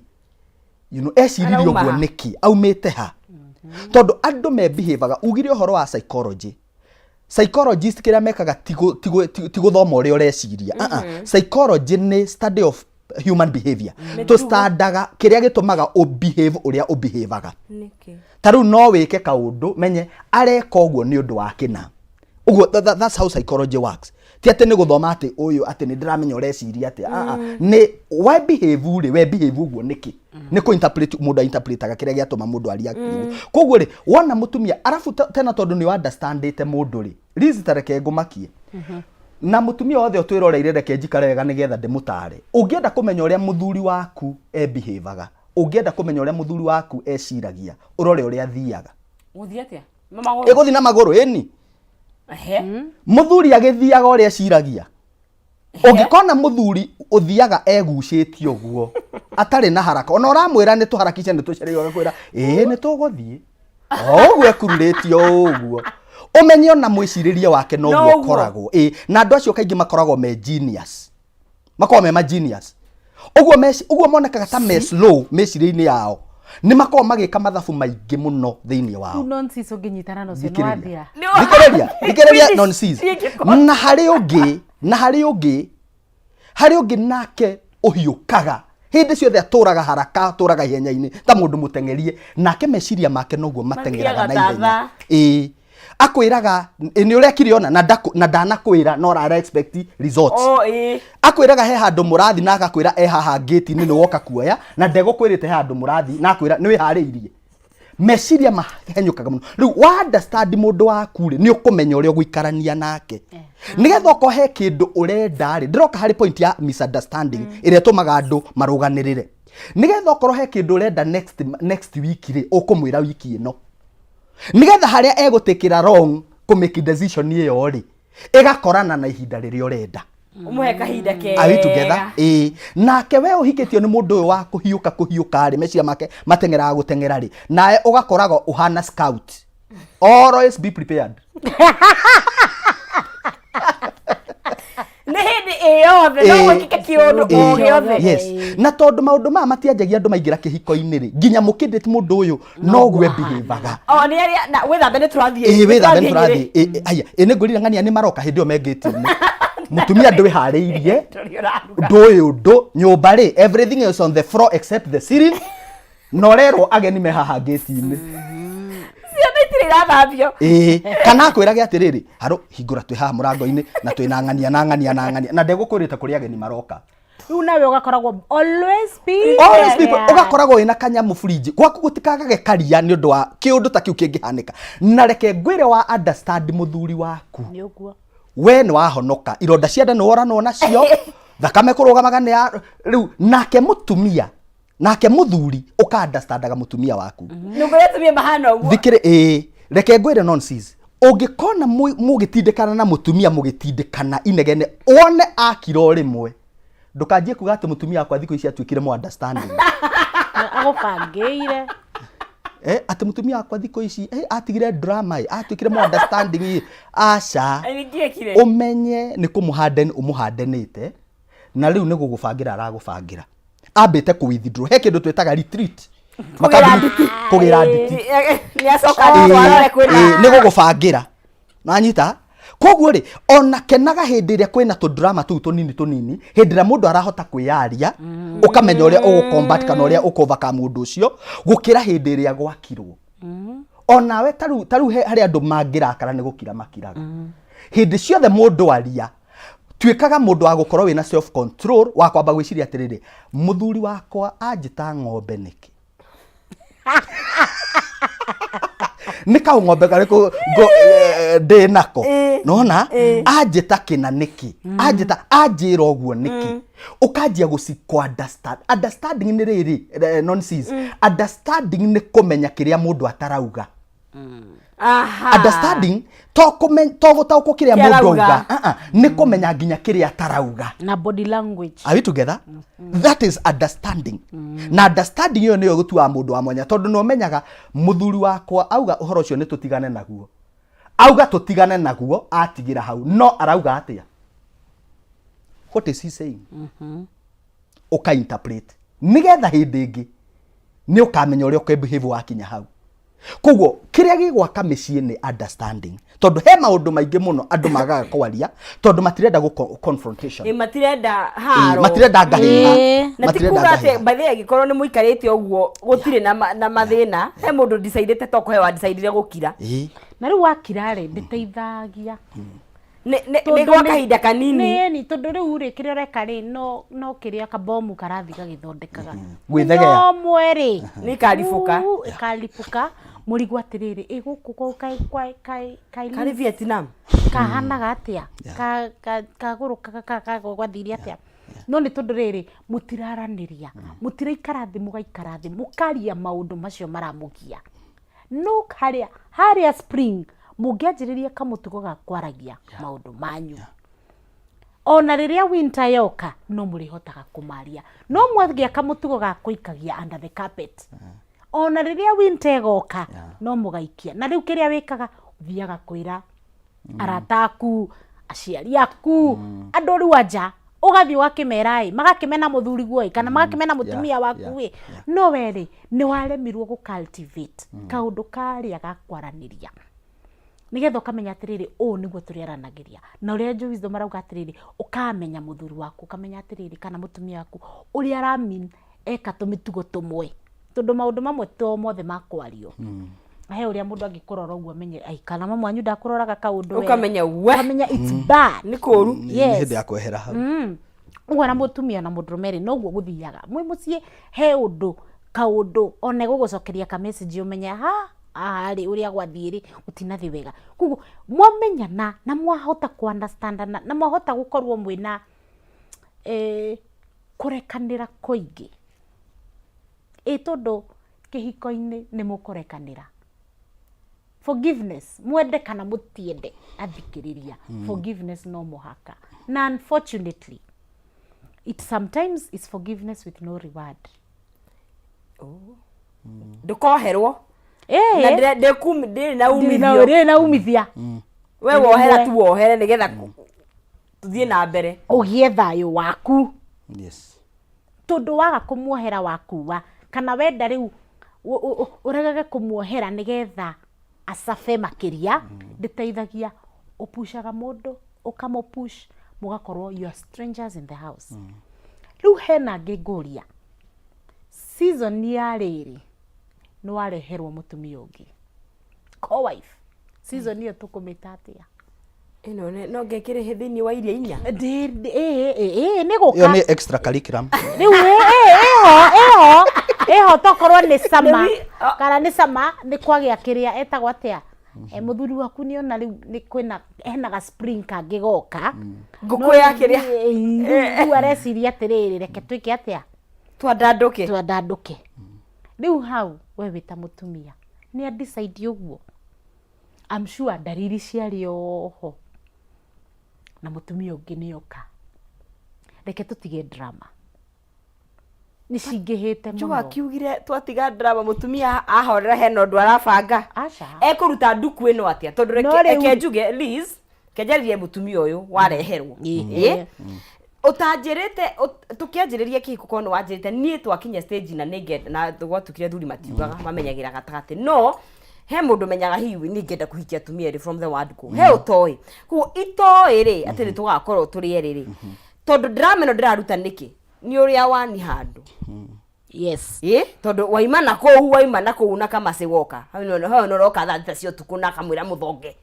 [SPEAKER 2] eciririe
[SPEAKER 1] Arauma
[SPEAKER 2] ũguo
[SPEAKER 1] ha?
[SPEAKER 2] Nĩkĩ aumĩte ha? Tondũ andũ mebehavaga, ugire ũhoro wa psychology, psychologist kĩrĩa mekaga ti gũthoma ũrĩa ũreciria. Ah, ah. Psychology nĩ study of human behavior. Tũstandaga kĩrĩa gĩtũmaga ũbehave ũrĩa ũbehavaga.
[SPEAKER 1] Nĩkĩ?
[SPEAKER 2] Ta rĩu no wĩke kaũndũ menye areka ũguo nĩ ũndũ wa kĩna. Ũguo that's how psychology works. Ti atĩ nĩ gũthoma atĩ ũyũ atĩ nĩ ndĩramenya ũreciria atĩa. Ah, ah. Nĩ we behave rĩ, we behave ũguo nĩkĩ? Nĩ kũ interpret mũndũ interpretaga kĩrĩa gĩatũma mũndũ aria kiugo. Koguo rĩ, wona mũtumia arabu tena tondũ nĩ understandĩte mũndũ rĩ, Liz ta reke ngũmakie. Na mũtumia wothe ũtwĩroreire reke njikare wega nĩgetha ndĩmũtare. Ũngĩenda kũmenya ũrĩa mũthuri waku e behaveaga, ũngĩenda kũmenya ũrĩa mũthuri waku eciragia, ũrore ũrĩa athiaga.
[SPEAKER 1] Gũthiĩ atĩa? Na magũrũ?
[SPEAKER 2] Ĩgũthiĩ na magũrũ, ĩni.
[SPEAKER 1] Ehe.
[SPEAKER 2] Mũthuri agĩthiaga ũrĩa eciragia. Ũngĩkona mũthuri ũthiaga egucĩtie ũguo, atarĩ na haraka, ona ũramwĩra nĩ tũharakice nĩ tũcereirwo, agakwĩra ĩĩ nĩ tũgũthiĩ. O ũguo ekururĩtie o ũguo. Ũmenye ona mwĩcirĩrie wake noguo
[SPEAKER 1] Noguo.
[SPEAKER 2] ũkoragwo. Ĩĩ, na andũ acio kaingĩ makoragwo me genius. Makoragwo me ma genius. Ũguo ũguo monekaga ta me slow mĩcirĩrie-inĩ yao. Nĩ makoragwo magĩka mathabu maingĩ mũno thĩinĩ wao.
[SPEAKER 3] Rĩu nonsense ũngĩnyitana na ũcio nĩ
[SPEAKER 2] Thikĩrĩria.
[SPEAKER 3] wathira.
[SPEAKER 2] Thikĩrĩria, thikĩrĩria nonsense.
[SPEAKER 1] Niĩ
[SPEAKER 2] Na harĩ ũngĩ, na harĩ ũngĩ, harĩ ũngĩ nake ũhiũkaga hĩndĩ ciothe atũraga haraka atũraga ihenya-inĩ ta mũndũ mũteng'erie nake meciria make noguo mateng'eraga na
[SPEAKER 1] Mathiaga ta
[SPEAKER 2] ihenya
[SPEAKER 1] thaa.
[SPEAKER 2] ĩĩ akwĩraga "Ĩ, nĩ ũrekire ona na na ndanakwĩra no ara expect results
[SPEAKER 1] Oh, ĩĩ.
[SPEAKER 2] akwĩraga he handũ mũrathi na agakwĩra e haha ngĩti-inĩ nĩ woka kuoya na ndegũkwĩrĩte he handũ mũrathi na akwĩra nĩ wĩharĩirie meciria mahenyũkaga mũno rĩu wa understand mũndũ waku rĩ nĩ ũkũmenya ũrĩa ũgũikarania nake nĩgetha okorwo he kĩndũ ũrenda rĩ ndĩroka harĩ point ya misunderstanding ĩrĩa ĩtũmaga andũ marũganĩrĩre nĩgetha okorwo he kĩndũ ũrenda next week rĩ ũkũmwĩra wiki ĩno nĩgetha harĩa egũtĩkĩra wrong kũ make decision ĩyo rĩ ĩgakorana na ihinda rĩrĩa ũrenda.
[SPEAKER 1] Ũmũhe kahinda kega.
[SPEAKER 2] Are we together? Ĩĩ. Nake we ũhikĩtio nĩ mũndũ ũyũ wa kũhiũka kũhiũka rĩ, meciria make mateng'eraga gũteng'era rĩ, nawe ũgakoragwo ũhana scout. Always be prepared.
[SPEAKER 1] Nĩ hĩndĩ ĩ yothe no gwĩkĩke kĩũndũ o gĩothe.
[SPEAKER 2] Yes. Na tondũ maũndũ maya matianjagia andũ maingĩra kĩhiko-inĩ rĩ, nginya mũkĩndĩte mũndũ ũyũ noguo ebihevaga.
[SPEAKER 1] O nĩ arĩa na wĩthambe nĩ tũrathiĩ.
[SPEAKER 2] Ĩĩ wĩthambe nĩ tũrathiĩ. Ĩĩ aya, ĩĩ nĩ ngwĩrire ng'ania nĩ maroka hĩndĩ ĩyo me ngĩti-inĩ. Mũtumia ndwĩharĩirie.
[SPEAKER 1] Ndũrĩ ũraruga.
[SPEAKER 2] Ndũĩ ũndũ nyũmba rĩ everything is on the floor except the ceiling. Na ũrerwo ageni me haha ngĩti-inĩ.
[SPEAKER 1] Ciana itirĩ irathambio.
[SPEAKER 2] Ĩĩ kana akwĩrage atĩrĩrĩ harũ hingũra twĩ haha mũrango-inĩ na twĩ na ng'ania na ng'ania na ng'ania na ndegũkwĩrĩte kũrĩa ageni maroka.
[SPEAKER 3] Rĩu nawe ũgakoragwo always be
[SPEAKER 2] Always be
[SPEAKER 3] prepared.
[SPEAKER 2] ũgakoragwo wĩna kanyamũ fridge gwaku gũtikagage karia nĩ ũndũ wa kĩũndũ ta kĩu kĩngĩhanĩka. Na reke ngwĩre wa understand mũthuri waku.
[SPEAKER 3] Nĩ ũguo.
[SPEAKER 2] We nĩ wahonoka ironda cia nda nĩ woranwo nacio thakame kũrũgamaga nĩ ya rĩu nake mũtumia nake mũthuri ũka understandaga mũtumia waku.
[SPEAKER 1] Nĩ ngwĩra atumia mahana ũguo.
[SPEAKER 2] Thikĩrĩ ĩĩ reke ngwĩre nonsense. Ũngĩkona mũgĩtindĩkana na mũtumia mũgĩtindĩkana inegene wone akira o rĩmwe ndũkanjie kuga atĩ mũtumia wakwa thikũ ici atuĩkire mũ understanding.
[SPEAKER 3] Agũbangĩire.
[SPEAKER 2] Atĩ mũtumia wakwa thikũ ici atigire drama atuĩkire mũ understanding ĩ. Aca.
[SPEAKER 1] Ĩ, nĩkĩ ekire?
[SPEAKER 2] Ũmenye nĩ kũmũhande ũmũhandenĩte na rĩu nĩ gũgũbangĩra aragũbangĩra. Ambĩte kũ withdraw. He kĩndũ twĩtaga retreat.
[SPEAKER 1] Kũgĩra nditi.
[SPEAKER 2] Kũgĩra nditi.
[SPEAKER 1] Nĩ acoka atwarore kwĩna.
[SPEAKER 2] Nĩ gũgũbangĩra. Nanyita? Koguo rĩ, ona kenaga hĩndĩ ĩrĩa kwĩna tũ drama tũu tũnini tũnini, hĩndĩ ĩrĩa mũndũ arahota kwĩyaria, ũkamenya ũrĩa ũgũ combat kana ũrĩa ũkũ overcome ũndũ ũcio, gũkĩra hĩndĩ ĩrĩa gwakirwo. Onawe tarĩu harĩ andũ mangĩrakara nĩ gũkira makiraga. Hĩndĩ ciothe mũndũ aria, tuĩkaga mũndũ wa gũkorwo wĩna self control, wa kwamba gwĩciria atĩrĩrĩ, mũthuri wakwa anjĩta ng'ombe nĩkĩ? Nĩ kaũ ng'ombe karĩkũ ndĩ nako? Nona? Anjĩta kĩna nĩkĩ? Anjĩta, anjĩra ũguo nĩkĩ? Ũkanjia gũci understand. Understanding nĩ rĩrĩ, nonsense. Understanding nĩ kũmenya kĩrĩa mũndũ atarauga. Understanding to to gũtaũkwo kĩrĩa
[SPEAKER 1] Kĩrĩa
[SPEAKER 2] mũndũ
[SPEAKER 1] arauga.
[SPEAKER 2] auga. Nĩ kũmenya nginya kĩrĩa atarauga.
[SPEAKER 3] Na body language.
[SPEAKER 2] Are we together? That is understanding. Na understanding ĩyo nĩyo ĩgũtuaga mũndũ wa mwanya tondũ nĩ ũmenyaga mũthuri wakwa auga ũhoro ũcio nĩ tũtigane naguo. Auga tũtigane naguo atigĩra hau no arauga atĩa? What is he saying? Ũka interpret. Nĩgetha hĩndĩ ĩngĩ nĩ ũkamenya ũrĩa ũkũ behave wakinya hau. Koguo kĩrĩa gĩgwaka mĩciĩ nĩ understanding. Tondũ he maũndũ maingĩ mũno andũ magaga kwaria tondũ matirenda gũ confrontation.
[SPEAKER 1] Ĩ, matirenda haro.
[SPEAKER 2] Matirenda ngahĩha.
[SPEAKER 1] Na ti
[SPEAKER 2] Matirenda
[SPEAKER 1] kuga atĩ
[SPEAKER 2] ngahĩha.
[SPEAKER 1] by the way angĩkorwo nĩ mũikarĩte ũguo gũtirĩ na mathĩna, he mũndũ decidĩte to kũhe wa decidire gũkira.
[SPEAKER 3] Na rĩu wakira rĩ, ndĩteithagia.
[SPEAKER 1] Nĩ
[SPEAKER 3] Tondũ
[SPEAKER 1] gwa kahinda kanini.
[SPEAKER 3] Nĩ tondũ rĩu rĩ, kĩrĩa ũreka rĩ, no kĩrĩa kabomu karathiĩ gagĩthondekaga.
[SPEAKER 2] Gwĩthegea.
[SPEAKER 3] No mweri.
[SPEAKER 1] Nĩ ikaribũka.
[SPEAKER 3] Ĩkaribũka. Mũrigwo atĩrĩrĩ, ĩ gũkũ kaĩ
[SPEAKER 1] Karĩ Vietnam.
[SPEAKER 3] Kahanaga atĩa? Kagũrũkaga gwathiire atĩa? No nĩ tondũ rĩrĩ, mũtiraranĩria, mũtiraikara thĩ, mũgaikara thĩ mũkaria maũndũ macio maramũgia. No harĩa spring mũngĩanjĩrĩria kamũtugo ga kwaragia maũndũ manyu, ona rĩrĩa winter yoka no mũrĩhotaga kũmaria. No mwagĩa kamũtugo ga kũikagia under the carpet, ona rĩrĩa winter ĩgoka no mũgaikia. Na rĩu kĩrĩa wĩkaga, ũthiaga kwĩra arata aku, aciari aku, andũ rĩu anja, ũgathiĩ ũgakĩmera ĩ, magakĩmena mũthuri guo ĩ, kana magakĩmena mũtumia waku ĩ. No we rĩ, nĩ waremirwo gũ cultivate kaũndũ karĩa ga kwaranĩria, nĩgetha ũkamenya atĩrĩrĩ, ũũ nĩguo tũrĩaranagĩria. Na ũrĩa Joe Wisdom arauga atĩrĩrĩ, ũkamenya mũthuri waku, ũkamenya atĩrĩrĩ, kana mũtumia waku ũrĩa aramin eka tũmĩtugo tũmwe, tondũ maũndũ mamwe to mothe makwario. He ũrĩa mũndũ angĩkũrora ũguo amenye, ai, kana mama wanyu ndakũroraga kaũndũ wega.
[SPEAKER 1] Ũkamenya we.
[SPEAKER 3] Ũkamenya it's bad.
[SPEAKER 1] Nĩ kũru.
[SPEAKER 2] Nĩ hĩndĩ ya kwehera hau.
[SPEAKER 3] Ũguo na mũtumia na mũndũrũme rĩ, noguo gũthiaga mwĩ mũciĩ. He ũndũ kaũndũ ona ĩgũgũcokeria ka message, ũmenye ha haha rĩ, ũrĩa gwathiĩ rĩ, gũtinathiĩ wega. Koguo mwamenyana na mwahota ku understandana na mwahota gũkorwo mwĩna kũrekanĩra kũingĩ, ĩ tondũ kĩhiko-inĩ nĩ mũkũrekanĩra. Forgiveness, mwende kana mũtiende, athikĩrĩria, forgiveness no mũhaka. Na unfortunately it sometimes is forgiveness with no reward.
[SPEAKER 1] Ndũkoherwo. Na ndĩrĩ na umithio.
[SPEAKER 3] Ndĩrĩ na umithia.
[SPEAKER 1] We wohera tu, wohere nĩgetha tũthiĩ na mbere.
[SPEAKER 3] Ũgĩe thayũ waku. Tondũ waga kũmuohera wakua, kana wenda rĩu ũregage kũmuohera nĩgetha acabe makĩria, ndĩteithagia. Ũpushaga mũndũ, ũkamũpush, mũgakorwo you are strangers in the house. Rĩu hena angĩ ngũria, season ya rĩrĩ nĩ wareherwo mũtumia ũngĩ, co-wife, season ĩyo tũkũmĩta atĩa?
[SPEAKER 1] Ĩno no ngekĩrĩhe thĩinĩ wa iria 4.
[SPEAKER 3] Ĩ nĩ gũka.
[SPEAKER 2] Ĩyo nĩ extra curriculum.
[SPEAKER 3] Rĩu ĩho tokorwo nĩ sama, kana nĩ sama nĩ kwagĩa kĩrĩa etagwo atĩa, mũthuri waku nĩ ona rĩu nĩ kwĩna hena ga spring kangĩgoka.
[SPEAKER 1] Ngũkũ ya kĩrĩa.
[SPEAKER 3] Rĩu areciria atĩrĩrĩ, reke twĩke atĩa?
[SPEAKER 1] Twandandũke.
[SPEAKER 3] Twandandũke. Rĩu hau we wĩ ta mũtumia nĩ a decide ũguo, I'm sure ndariri ciarĩ oho na mũtumia ũngĩ nĩ oka. Reke tũtige drama, nĩ cingĩhĩte
[SPEAKER 1] Joe
[SPEAKER 3] mũno.
[SPEAKER 1] Akiugire twatiga drama, mũtumia ahorera hena ũndũ arabanga.
[SPEAKER 3] Aca.
[SPEAKER 1] Ekũruta nduku ĩno atĩa? Tondũ
[SPEAKER 3] No
[SPEAKER 1] reke
[SPEAKER 3] rĩu-
[SPEAKER 1] reke njuge, Liz, kenjaririe mũtumia ũyũ wareherwo. Ĩ? Ũtanjĩrĩte tũkĩanjĩrĩria kĩhiko, korwo nĩ wanjĩrĩte niĩ twakinya stage na nĩngenda na gwatukire, thuri matiugaga, mamenyagĩra gatagatĩ. No he mũndũ menyaga hihi nĩ ngenda kũhikia atumia erĩ from the word go, he ũtoĩ. Koguo itoĩ rĩ atĩ nĩ tũgakorwo tũrĩ erĩ rĩ, tondũ drama ĩno ndĩraruta nĩkĩ nĩ ũrĩa wani handũ. Ĩ tondũ waima na kũu na kamacĩ woka hau hau nĩ ũroka thaa 6 cia ũtukũ na akamwĩra mũthonge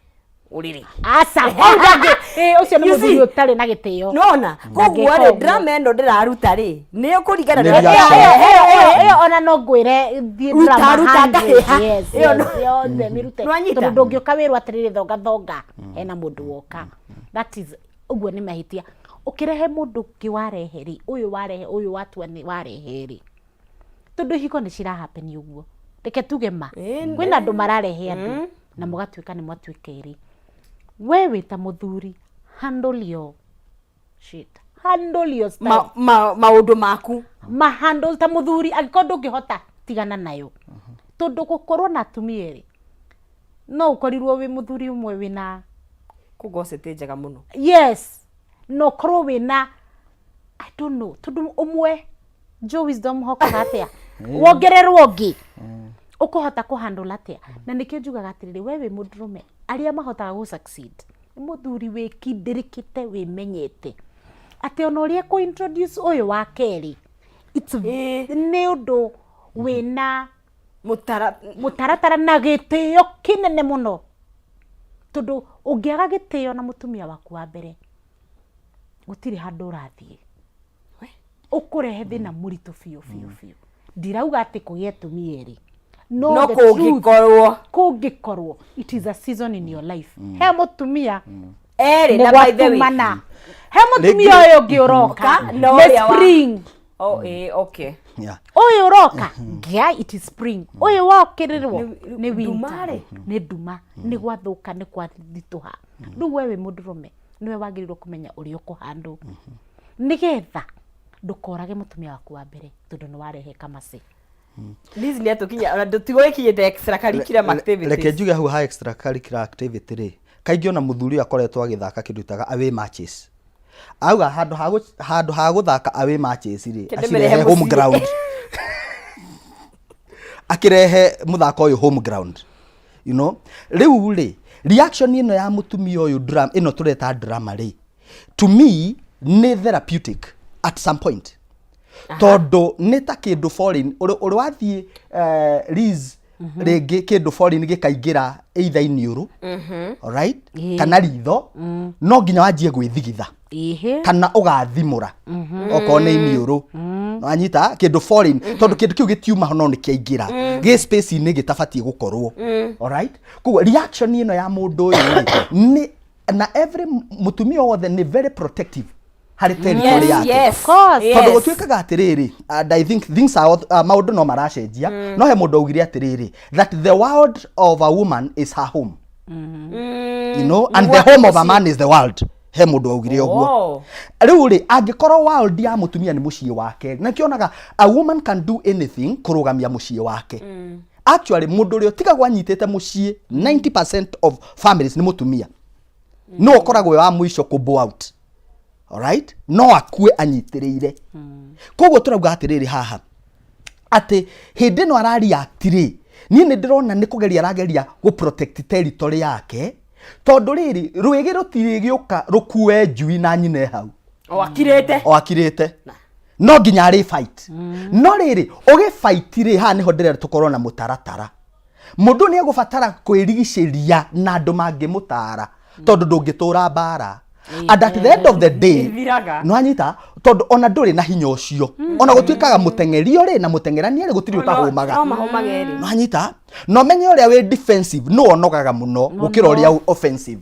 [SPEAKER 1] ũrĩrĩ.
[SPEAKER 3] Aca, hau ndangĩ ũcio nĩ
[SPEAKER 1] You see?
[SPEAKER 3] mũthuri ũtarĩ na gĩtĩo.
[SPEAKER 1] Nona koguo
[SPEAKER 3] Ndangĩka
[SPEAKER 1] rĩ,
[SPEAKER 3] ũguo.
[SPEAKER 1] drama ĩno ndĩraruta rĩ, nĩ ũkũringana
[SPEAKER 2] Nĩ
[SPEAKER 1] na
[SPEAKER 2] reaction.
[SPEAKER 3] Ĩyo ona no ngwĩre thiĩ
[SPEAKER 1] Ruta,
[SPEAKER 3] drama
[SPEAKER 1] ruta,
[SPEAKER 3] 100.
[SPEAKER 1] ngahĩha.
[SPEAKER 3] Yes,
[SPEAKER 1] Ĩyo
[SPEAKER 3] yes, yothe mĩrute.
[SPEAKER 1] Nĩwanyita?
[SPEAKER 3] Tondũ ndũngĩũka wĩrwo atĩrĩrĩ, thonga thonga, hena mũndũ woka, that is ũguo nĩ mahĩtia. Ũkĩrehe mũndũ ũngĩ, warehe rĩ, ũyũ warehe, ũyũ watua nĩ warehe rĩ, tondũ ihiko nĩ cirahappen ũguo, reke tuge ma. Kwĩna andũ mararehe andũ na mũgatuĩka nĩ mwatuĩka erĩ. We wĩ ta mũthuri, handle your shit, handle your style.
[SPEAKER 1] Maũndũ maku.
[SPEAKER 3] Ma handle ta mũthuri. Angĩkorwo ndũngĩhota, tigana nayo, tondũ gũkorwo na atumia erĩ, no ũkorirwo wĩ mũthuri ũmwe wĩna
[SPEAKER 1] Kũngocete njega mũno.
[SPEAKER 3] Yes, no ũkorwo wĩna, I don't know, tondũ ũmwe Joe Wisdom hokaga atĩa, wongererwo ũngĩ, ũkũhota kũhandle atĩa? Na nĩkĩo njugaga atĩrĩrĩ, we wĩ mũndũrũme, arĩa mahotaga gũ succeed nĩ mũthuri wĩkindĩrĩkĩte, wĩmenyete atĩ ona ũrĩa kũ introduce ũyũ wa kerĩ, it's nĩ ũndũ wĩna
[SPEAKER 1] mũtara
[SPEAKER 3] mũtaratara na gĩtĩo kĩnene mũno. Tondũ ũngĩaga gĩtĩo na mũtumia waku wa mbere, gũtirĩ handũ ũrathiĩ. Ũkũrehe thĩna mũritũ biũ biũ biũ. Ndirauga atĩ kũgĩa atumia erĩ. No,
[SPEAKER 1] No
[SPEAKER 3] the truth,
[SPEAKER 1] kũngĩkorwo.
[SPEAKER 3] Kũngĩkorwo, it is a season in your life. He mũtumia
[SPEAKER 1] Erĩ na by the way.
[SPEAKER 3] Nĩgwatumana. He mũtumia ũyũ ũngĩ ũroka
[SPEAKER 1] Ka- na
[SPEAKER 3] nĩ
[SPEAKER 1] ũrĩa wa-
[SPEAKER 3] spring.
[SPEAKER 1] Oh, okay.
[SPEAKER 3] Ũyũ ũroka ngĩa, it is spring. Ũyũ wokĩrĩrwo nĩ winter.
[SPEAKER 1] Nduma-rĩ?
[SPEAKER 3] Nĩ nduma, nĩ gwathũka, nĩ kwathitũha. Rĩu we wĩ mũndũrũme, nĩwe wagĩrĩirwo kũmenya ũrĩa ũkũhandũ nĩgetha ndũkorage mũtumia waku wa mbere, tondũ nĩ warehe kamacĩ.
[SPEAKER 1] Liz nĩ atũkinya ona tũtigũgĩkinyĩte extracurricular activities.
[SPEAKER 2] Reke njuge hau ha extracurricular activity rĩ, kaingĩ ona mũthuri ũyũ akoretwo agĩthaka kĩndũ ĩtaga away matches. Auga handũ ha gũthaka away matches rĩ,
[SPEAKER 1] Kende
[SPEAKER 2] acirehe
[SPEAKER 1] mĩrehe
[SPEAKER 2] home
[SPEAKER 1] mũciĩ.
[SPEAKER 2] ground, akĩrehe mũthako ũyũ home ground. Rĩu rĩ, reaction ĩno ya mũtumia ũyũ, drama ĩno tũreta drama rĩ, to me nĩ therapeutic at some point, tondũ nĩ ta kĩndũ foreign ũrĩ wathiĩ, Liz, rĩngĩ kĩndũ foreign gĩkaingĩra either iniũrũ, alright, kana ritho, no nginya wanjie gwĩthigitha kana ũgathimũra okorwo nĩ iniũrũ. Wanyita kĩndũ foreign, tondũ kĩndũ kĩu gĩtiuma ho no nĩ kĩaingĩra gĩ space-inĩ gĩtabatiĩ gũkorwo, alright. Koguo reaction ĩno ya mũndũ ũyũ rĩ, nĩ na every mũtumia wothe nĩ very protective harĩ territory yake.
[SPEAKER 3] Of course.
[SPEAKER 2] Tondũ gũtuĩkaga atĩrĩrĩ, and I think things are maũndũ no maracenjia, no he mũndũ augire atĩrĩrĩ, that the world of a woman is her home and the home of a man is the world. He mũndũ augire ũguo. Rĩu rĩ, angĩkorwo world ya mũtumia nĩ mũciĩ wake, na kĩonaga a woman can do anything kũrũgamia mũciĩ wake. Actually, mũndũ ũrĩa ũtigagwo anyitĩte mũciĩ 90% of families nĩ mũtumia. No ũkoragwo wĩ wa mũico kũ bow out, alright, no akue anyitĩrĩire. Koguo tũrauga atĩrĩrĩ haha, atĩ hĩndĩ ĩno arareact rĩ, niĩ nĩ ndĩrona nĩ kũgeria arageria gũ protect territory yake, tondũ rĩrĩ, rwĩgĩ rũtirĩgĩũka rũkue njui na nyina hau.
[SPEAKER 1] O akirĩte.
[SPEAKER 2] O akirĩte, no nginya arĩ fight. No rĩrĩ, ũgĩ fight rĩ, haha nĩho ndĩrenda tũkorwo na mũtaratara. Mũndũ nĩ egũbatara kwĩrigicĩria na andũ mangĩmũtara, tondũ ndũngĩtũra mbara, and at the end of the day
[SPEAKER 1] Ĩthiraga.
[SPEAKER 2] Nĩwanyita, tondũ ona ndũrĩ na hinya ũcio, ona gũtuĩkaga mũteng'eri ũrĩ na mũteng'erania rĩ, gũtirĩ ũtahũmaga.
[SPEAKER 1] No mahũmaga erĩ.
[SPEAKER 2] Nĩwanyita, na ũmenye ũrĩa wĩ defensive nĩ onogaga mũno gũkĩra ũrĩa offensive,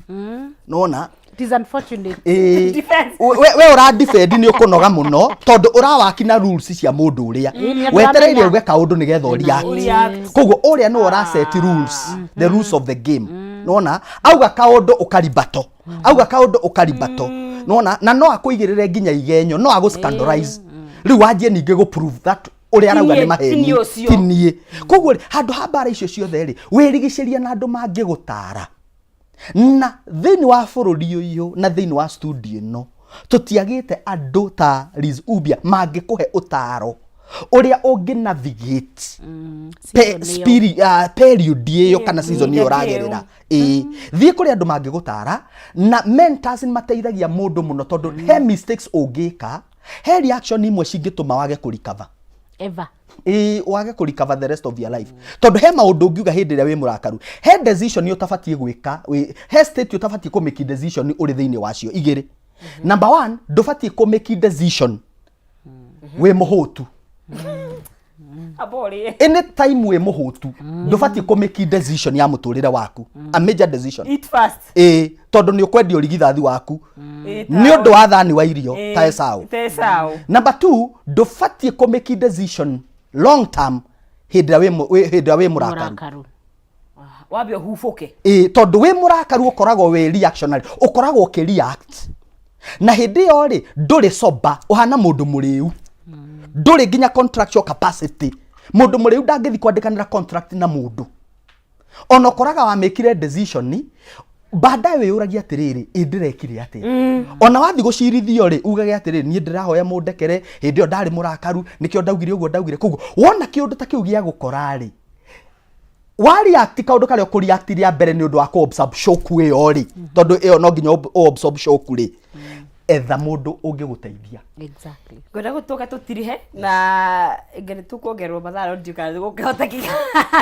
[SPEAKER 2] nĩwona?
[SPEAKER 3] It is unfortunate.
[SPEAKER 2] Ĩĩ.
[SPEAKER 1] Defense.
[SPEAKER 2] We ũra defend nĩ ũkũnoga mũno, tondũ ũrawaki na rules cia mũndũ ũrĩa
[SPEAKER 3] Nĩ andũ
[SPEAKER 2] wetereire
[SPEAKER 3] amenya.
[SPEAKER 2] uge kaũndũ nĩgetha ũreact.
[SPEAKER 1] Ũreact.
[SPEAKER 2] Koguo ũrĩa nĩwe ũraset rules, the rules of the game, nĩwona? Auga kaũndũ ũkaribato, auga kaũndũ ũkaribato, nĩwona? Na no akũigĩrĩre nginya igenyo, no agũ scandalize. Rĩu wanjie ningĩ gũ prove that ũrĩa arauga nĩ maheni.
[SPEAKER 1] Ti niĩ ũcio.
[SPEAKER 2] Ti niĩ. Koguo rĩ, handũ ha mbara icio ciothe rĩ, wĩrigicĩrie na andũ mangĩgũtara. Na thĩinĩ wa bũrũri ũyũ na thĩinĩ wa studio ĩno, tũtiagĩte andũ ta Liz Ubia mangĩkũhe ũtaro ũrĩa ũngĩ navigate
[SPEAKER 3] Season ĩyo.
[SPEAKER 2] period ĩyo kana season ĩyo
[SPEAKER 1] ĩyo.
[SPEAKER 2] Ũragerera. Ĩĩ, thiĩ kũrĩ andũ mangĩgũtara, na mentors nĩ mateithagia mũndũ mũno, tondũ he mistakes ũngĩka, he reaction imwe cingĩtũma wage kũrecover.
[SPEAKER 3] Ever.
[SPEAKER 2] Ĩĩ, wage kũ recover the rest of your life, tondũ he maũndũ ũngiuga hĩndĩ ĩrĩa wĩ mũrakaru, he decision ũtabatiĩ gwĩka, he state ũtabatiĩ kũ make decision ũrĩ thĩinĩ wacio igĩrĩ. Number one, ndũbatiĩ kũ make decision wĩ mũhũtu.
[SPEAKER 1] Amba ũrĩe.
[SPEAKER 2] Anytime wĩ mũhũtu, ndũbatiĩ kũ make decision ya mũtũrĩre waku, a major decision.
[SPEAKER 1] Eat first.
[SPEAKER 2] Ĩĩ, tondũ nĩ ũkwendia ũrigithathi waku nĩ ũndũ wa thani wa irio ta Esau.
[SPEAKER 1] Ta Esau.
[SPEAKER 2] Number two, ndũbatiĩ kũ make decision long term hĩndĩ ĩrĩa hĩndĩ ĩrĩa wĩ mũrakaru.
[SPEAKER 3] Mũrakaru.
[SPEAKER 1] Wambe ũhubũke.
[SPEAKER 2] Ĩĩ, tondũ wĩ mũrakaru ũkoragwo wĩ reactionary, ũkoragwo ũkĩ react, na hĩndĩ ĩyo rĩ, ndũrĩ sober, ũhana mũndũ mũrĩu, ndũrĩ nginya contractual capacity. Mũndũ mũrĩu ndangĩthi kwandĩkanĩra contract na mũndũ. Ona ũkoraga wamĩkire decision, baadaye wĩyũragia atĩrĩrĩ, ĩ ndĩrekire atĩa? Ona wathi gũcirithio rĩ, ugage atĩrĩrĩ, niĩ ndĩrahoya mũndekere, hĩndĩ ĩyo ndarĩ mũrakaru, nĩkĩo ndaugire ũguo ndaugire. Koguo wona kĩũndũ ta kĩu gĩa gũkora rĩ, wareact kaũndũ karĩa ũkũreact rĩa mbere nĩ ũndũ wa kũ absorb shock ĩyo rĩ, tondũ ĩyo no nginya ũ absorb shock rĩ. Etha mũndũ ũngĩgũteithia.
[SPEAKER 3] Exactly.
[SPEAKER 1] Ngwenda gũtũka tũtirihe na nge nĩ tũkuongererwo mathaa, no ndiũ kana gũkĩhotekeka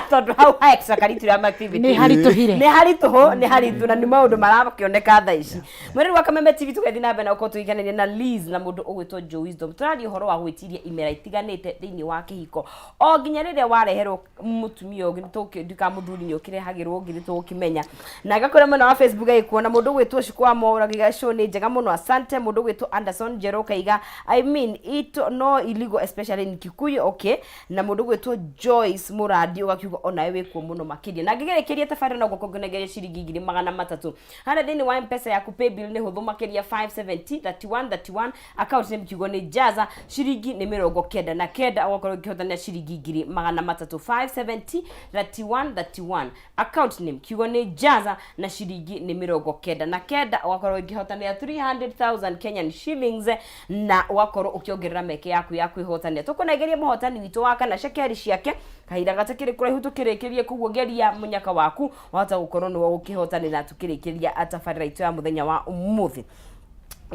[SPEAKER 1] tondũ hau ha extracurricular activity
[SPEAKER 3] Nĩ haritũhire.
[SPEAKER 1] Nĩ haritũhũ, nĩ haritũ, na nĩ maũndũ marakĩoneka thaa ici. Mwĩrĩ wa Kameme TV, tũgathiĩ na mbere na gũkorwo tũgĩkenania na Liz na mũndũ ũgwĩtwo Joe Wisdom. Tũraria ũhoro wa gwĩtiria imera itiganĩte thĩinĩ wa kĩhiko, o nginya rĩrĩa wareherwo mũtumia ũngĩ. Nĩtũkĩndika mũthuri nĩ ũkĩrehagĩrwo ũngĩ, nĩtũgũkĩmenya. Na ngakũrĩa mwena wa Facebook agĩkuona mũndũ ũgwĩtwo Shukwa wa Mwaura, show nĩ njega mũno, asante. Mũndũ ũgwĩtwo Anderson Njerũ kaiga, "I mean it no illegal, especially in Kikuyu." Okay, na mũndũ ũgwĩtwo Joyce Mũrandi ũgakiuga onawe wĩkuo mũno makĩria. Na ngĩgĩrĩkĩria tabarĩra no ngũkorwo ngĩnengeria ciringi 300,000 harĩa thĩinĩ wa Mpesa yaku. Paybill nĩ hũthũ makĩria, 570 31 31, account name kiugo nĩ Jaza, ciringi nĩ 99, ũgakorwo ũkĩhotania ciringi 300,000. 570 31 31, account name kiugo nĩ Jaza na ciringi nĩ 99, ũgakorwo ũkĩhotanĩra 300,000 Kenyan shillings na ũgakorwo ũkĩongerera meke yaku ya kwĩhotanĩra. Tũkũnengeria mũhotani witũ wa kana cekeri ciake kahinda gatakĩrĩ kũraihu tũkĩrĩkĩrie. Koguo geria mũnyaka waku, wahota gũkorwo nĩwe ũkĩhotanĩra tũkĩrĩkĩria tabarĩra itũ ya mũthenya wa ũmũthĩ.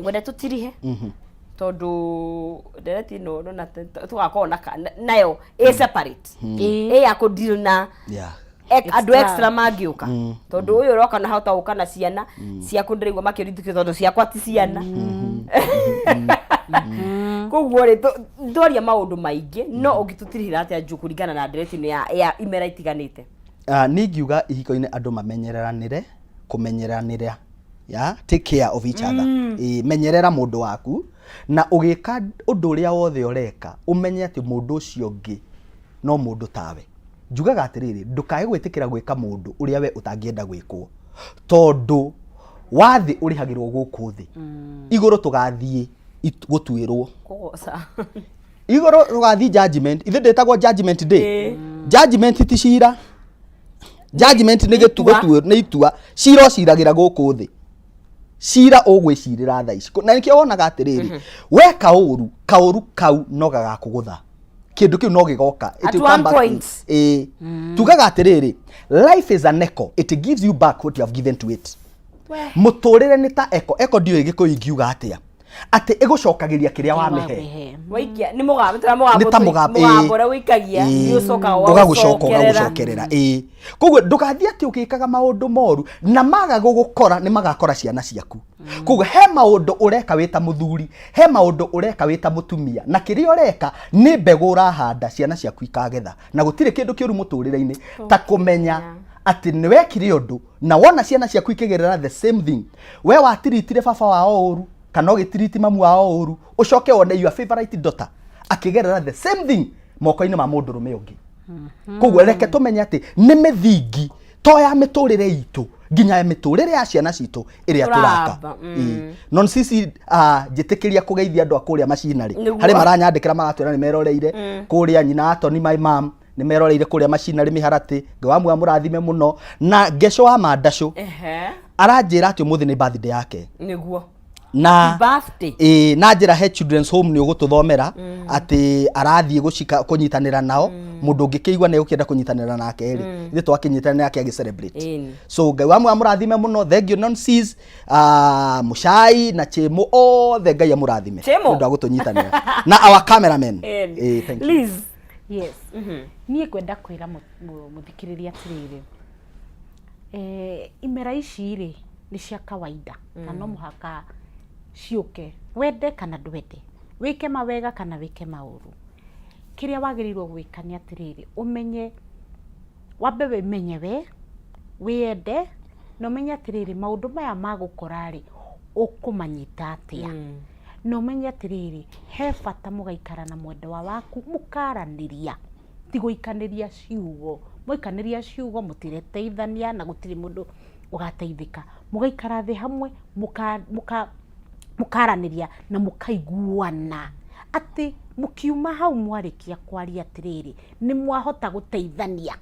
[SPEAKER 1] Ngwenda tũtirihe tondũ ndereti ĩno nona tũgakorwo nayo ĩ separate, ĩ ya kũ deal na andũ extra mangĩũka, tondũ ũyũ ũroka na hota gũka na ciana ciaku. Ndĩraigua makĩrithũkio tondũ ciakwa ti ciana. Koguo rĩ, twaria maũndũ maingĩ, no ũngĩtũtirihĩra atĩa njũ kũringana na ndereti ĩno ya imera itiganĩte?
[SPEAKER 2] Ah, niĩ ngiuga ihiko-inĩ andũ mamenyereranĩre, kũmenyeranĩra ya take care of each other. Ĩ, menyerera mũndũ waku na ũgĩka ũndũ ũrĩa wothe ũreka, ũmenye atĩ mũndũ ũcio ũngĩ no mũndũ tawe. Njugaga atĩrĩrĩ, ndũkae gwĩtĩkĩra gwĩka mũndũ ũrĩa we ũtangĩenda gwĩkwo, tondũ wa thĩ ũrĩhagĩrwo gũkũ thĩ, igũrũ tũgathiĩ gũtuĩrwo.
[SPEAKER 1] Kũgoca.
[SPEAKER 2] Igũrũ tũgathiĩ judgment. Ithe ndĩtagwo judgment day. Judgment ti cira, judgment nĩ gĩtu
[SPEAKER 1] Itua.
[SPEAKER 2] Nĩ itua. Cira ũciragĩra gũkũ thĩ, cira ũgwĩcirĩra thaa ici. Na nĩkĩo wonaga atĩrĩrĩ, weka ũru, kaũru kau no gagakũgũtha, kĩndũ kĩu no gĩgoka. It
[SPEAKER 1] At
[SPEAKER 2] will
[SPEAKER 1] one
[SPEAKER 2] come back to you.
[SPEAKER 1] point.
[SPEAKER 2] Ĩĩ, tugaga atĩrĩrĩ, life is an echo, it gives you back what you have given to it. Mũtũrĩre nĩ ta echo. Echo ndiũĩ Gĩkũyũ ingiuga atĩa, atĩ ĩgũcokagĩria kĩrĩa wamĩhe.
[SPEAKER 3] Wamĩhe.
[SPEAKER 1] Waikia nĩ mũgambo ta mũgambo.
[SPEAKER 2] Nĩ ta mũgambo,
[SPEAKER 1] Mũgambo ũrĩa ũikagia nĩ ũcokaga
[SPEAKER 2] ũgagũcoka.
[SPEAKER 1] ũgagũcokerera.
[SPEAKER 2] Ũgagũcokerera, ĩĩ. Koguo ndũgathiĩ atĩ ũgĩkaga maũndũ moru, na maga gũgũkora nĩ magakora ciana ciaku. Koguo he maũndũ ũreka wĩ ta mũthuri, he maũndũ ũreka wĩ ta mũtumia, na kĩrĩa ũreka nĩ mbegũ ũrahanda ciana ciaku ikagetha. Na gũtirĩ kĩndũ kĩũru mũtũrĩre-inĩ ta kũmenya atĩ nĩ wekire ũndũ na wona ciana ciaku ikĩgerera the same thing. We watiritire baba wao ũru kana ũgĩtiriti mamu wao ũru, ũcoke wone your favorite daughter akĩgerera the same thing moko-inĩ ma mũndũrũme ũngĩ. Koguo reke tũmenye atĩ nĩ mĩthingi to ya mĩtũrĩre itũ nginya ya mĩtũrĩre ya ciana citũ ĩrĩa tũraka.
[SPEAKER 1] Tũramba.
[SPEAKER 2] Ĩĩ. Non sisi njĩtĩkĩria kũgeithia andũ a kũrĩa macinarĩ.
[SPEAKER 1] Nĩguo.
[SPEAKER 2] Harĩ maranyandĩkĩra maratwĩra nĩ meroreire kũrĩa nyina Atoni, my mom, nĩ meroreire kũrĩa macinarĩ mĩharatĩ. Ngai wa muoyo amũrathime mũno. Na Ngeco wa Mandacũ aranjĩra atĩ ũmũthĩ nĩ birthday yake.
[SPEAKER 1] Nĩguo.
[SPEAKER 2] Na
[SPEAKER 1] Birthday.
[SPEAKER 2] Ĩĩ, na njĩra he children's home nĩ ũgũtũthomera atĩ arathiĩ gũcika kũnyitanĩra nao. Mũndũ ũngĩkĩigua nĩ egũkĩenda kũnyitanĩra nake rĩ, ithuĩ twakĩnyitanĩra nake agĩ celebrate.
[SPEAKER 1] Ĩni.
[SPEAKER 2] So Ngai wa muoyo amũrathime mũno. Thank you, nonsis, Mũcai na Chĩmũ othe, Ngai amũrathime
[SPEAKER 1] Chĩmũ.
[SPEAKER 2] nĩ ũndũ wa gũtũnyitanĩra na our cameraman.
[SPEAKER 1] Ĩni.
[SPEAKER 2] Ĩĩ, thank you.
[SPEAKER 1] Liz.
[SPEAKER 3] Yes, niĩ ngwenda kwĩra mũthikĩrĩria atĩrĩrĩ, imera ici rĩ nĩ cia kawaida na no mũhaka ciũke, wende kana ndwende, wĩke mawega kana wĩke maũru. Kĩrĩa wagĩrĩirwo gwĩka nĩ atĩrĩrĩ, ũmenye, wambe wĩmenye we, wĩyende, na ũmenye atĩrĩrĩ, maũndũ maya magũkora rĩ, ũkũmanyita atĩa, na ũmenye atĩrĩrĩ, he bata mũgaikara na mwendwa waku mũkaranĩria, ti gũikanĩria ciugo. Mwaikanĩria ciugo mũtireteithania na gũtirĩ mũndũ ũgateithĩka. Mũgaikara thĩ hamwe mũkaranĩria na mũkaiguana atĩ mũkiuma hau mwarĩkia kwaria atĩrĩrĩ, nĩ mwahota gũteithania,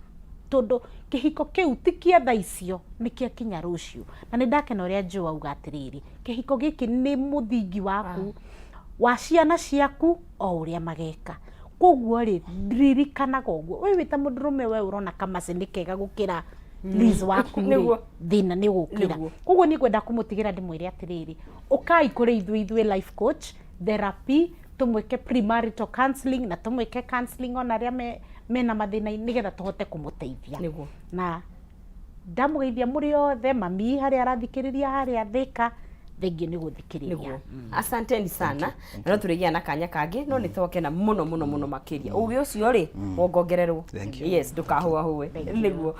[SPEAKER 3] tondũ kĩhiko kĩu ti kĩa thaa icio, nĩ kĩa kinya rũciũ. Na nĩ ndakena ũrĩa Joe auga atĩrĩrĩ, kĩhiko gĩkĩ nĩ mũthingi waku wa ciana ciaku o ũrĩa mageka. Koguo rĩ, ririkanaga ũguo we wĩ ta mũndũrũme, we ũrona kamacĩ nĩ kega gũkĩra Liz waku rĩ,
[SPEAKER 1] Nĩguo.
[SPEAKER 3] Thĩna nĩ gũkĩra.
[SPEAKER 1] Nĩguo.
[SPEAKER 3] Koguo nĩ ngwenda kũmũtigĩra ndĩmwĩre atĩrĩrĩ, ũkai kũrĩ ithuĩ life coach therapy, tũmwĩke premarital counseling na tũmwĩke counseling ona arĩa mena mathĩna, nĩgetha tũhote kũmũteithia. Na ndamũgeithia mũrĩ othe, mami harĩa arathikĩrĩria harĩa Thĩka, thengiũ nĩ gũthikĩrĩria.
[SPEAKER 1] Nĩguo, asanteni sana, na no tũrĩgĩa na kanya kangĩ, no nĩ twakena mũno mũno mũno makĩria. Ũgĩ ũcio rĩ wongongererwo.
[SPEAKER 2] Thank you.
[SPEAKER 1] Yes, ndũkahũahũe. Nĩguo,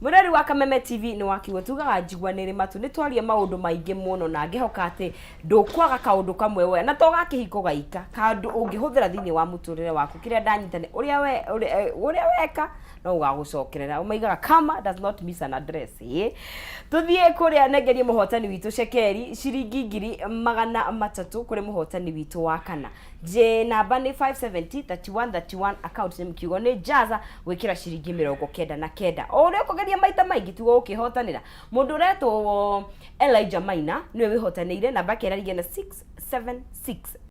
[SPEAKER 1] mũreri wa Kameme TV, nĩ wakiugo tugaga njigua nĩ rĩ matu. Nĩ twaria maũndũ maingĩ mũno na ngĩhoka atĩ ndũkwaga kaũndũ kamwe woya na to ga kĩhiko gaika, kaũndũ ũngĩhũthĩra thĩinĩ wa mũtũrĩre waku. Kĩrĩa ndanyita nĩ ũrĩa we ũrĩa weka no ũgagũcokerera. Maigaga karma does not miss an address. Ĩ tũthiĩ kũrĩa nengerie mũhotani witũ cekeri ciringi 300,000 kũrĩ mũhotani witũ wa kana. Nje namba nĩ 570 31 31, account nĩ kiugo nĩ jaza, gwĩkĩra ciringi 99. O ũrĩa ũkũgeria maita maingĩ tiguo ũkĩhotanĩra. Mũndũ ũretwo Elijah Maina nĩwe wĩhotanĩire, namba yake ĩrarigia na 676.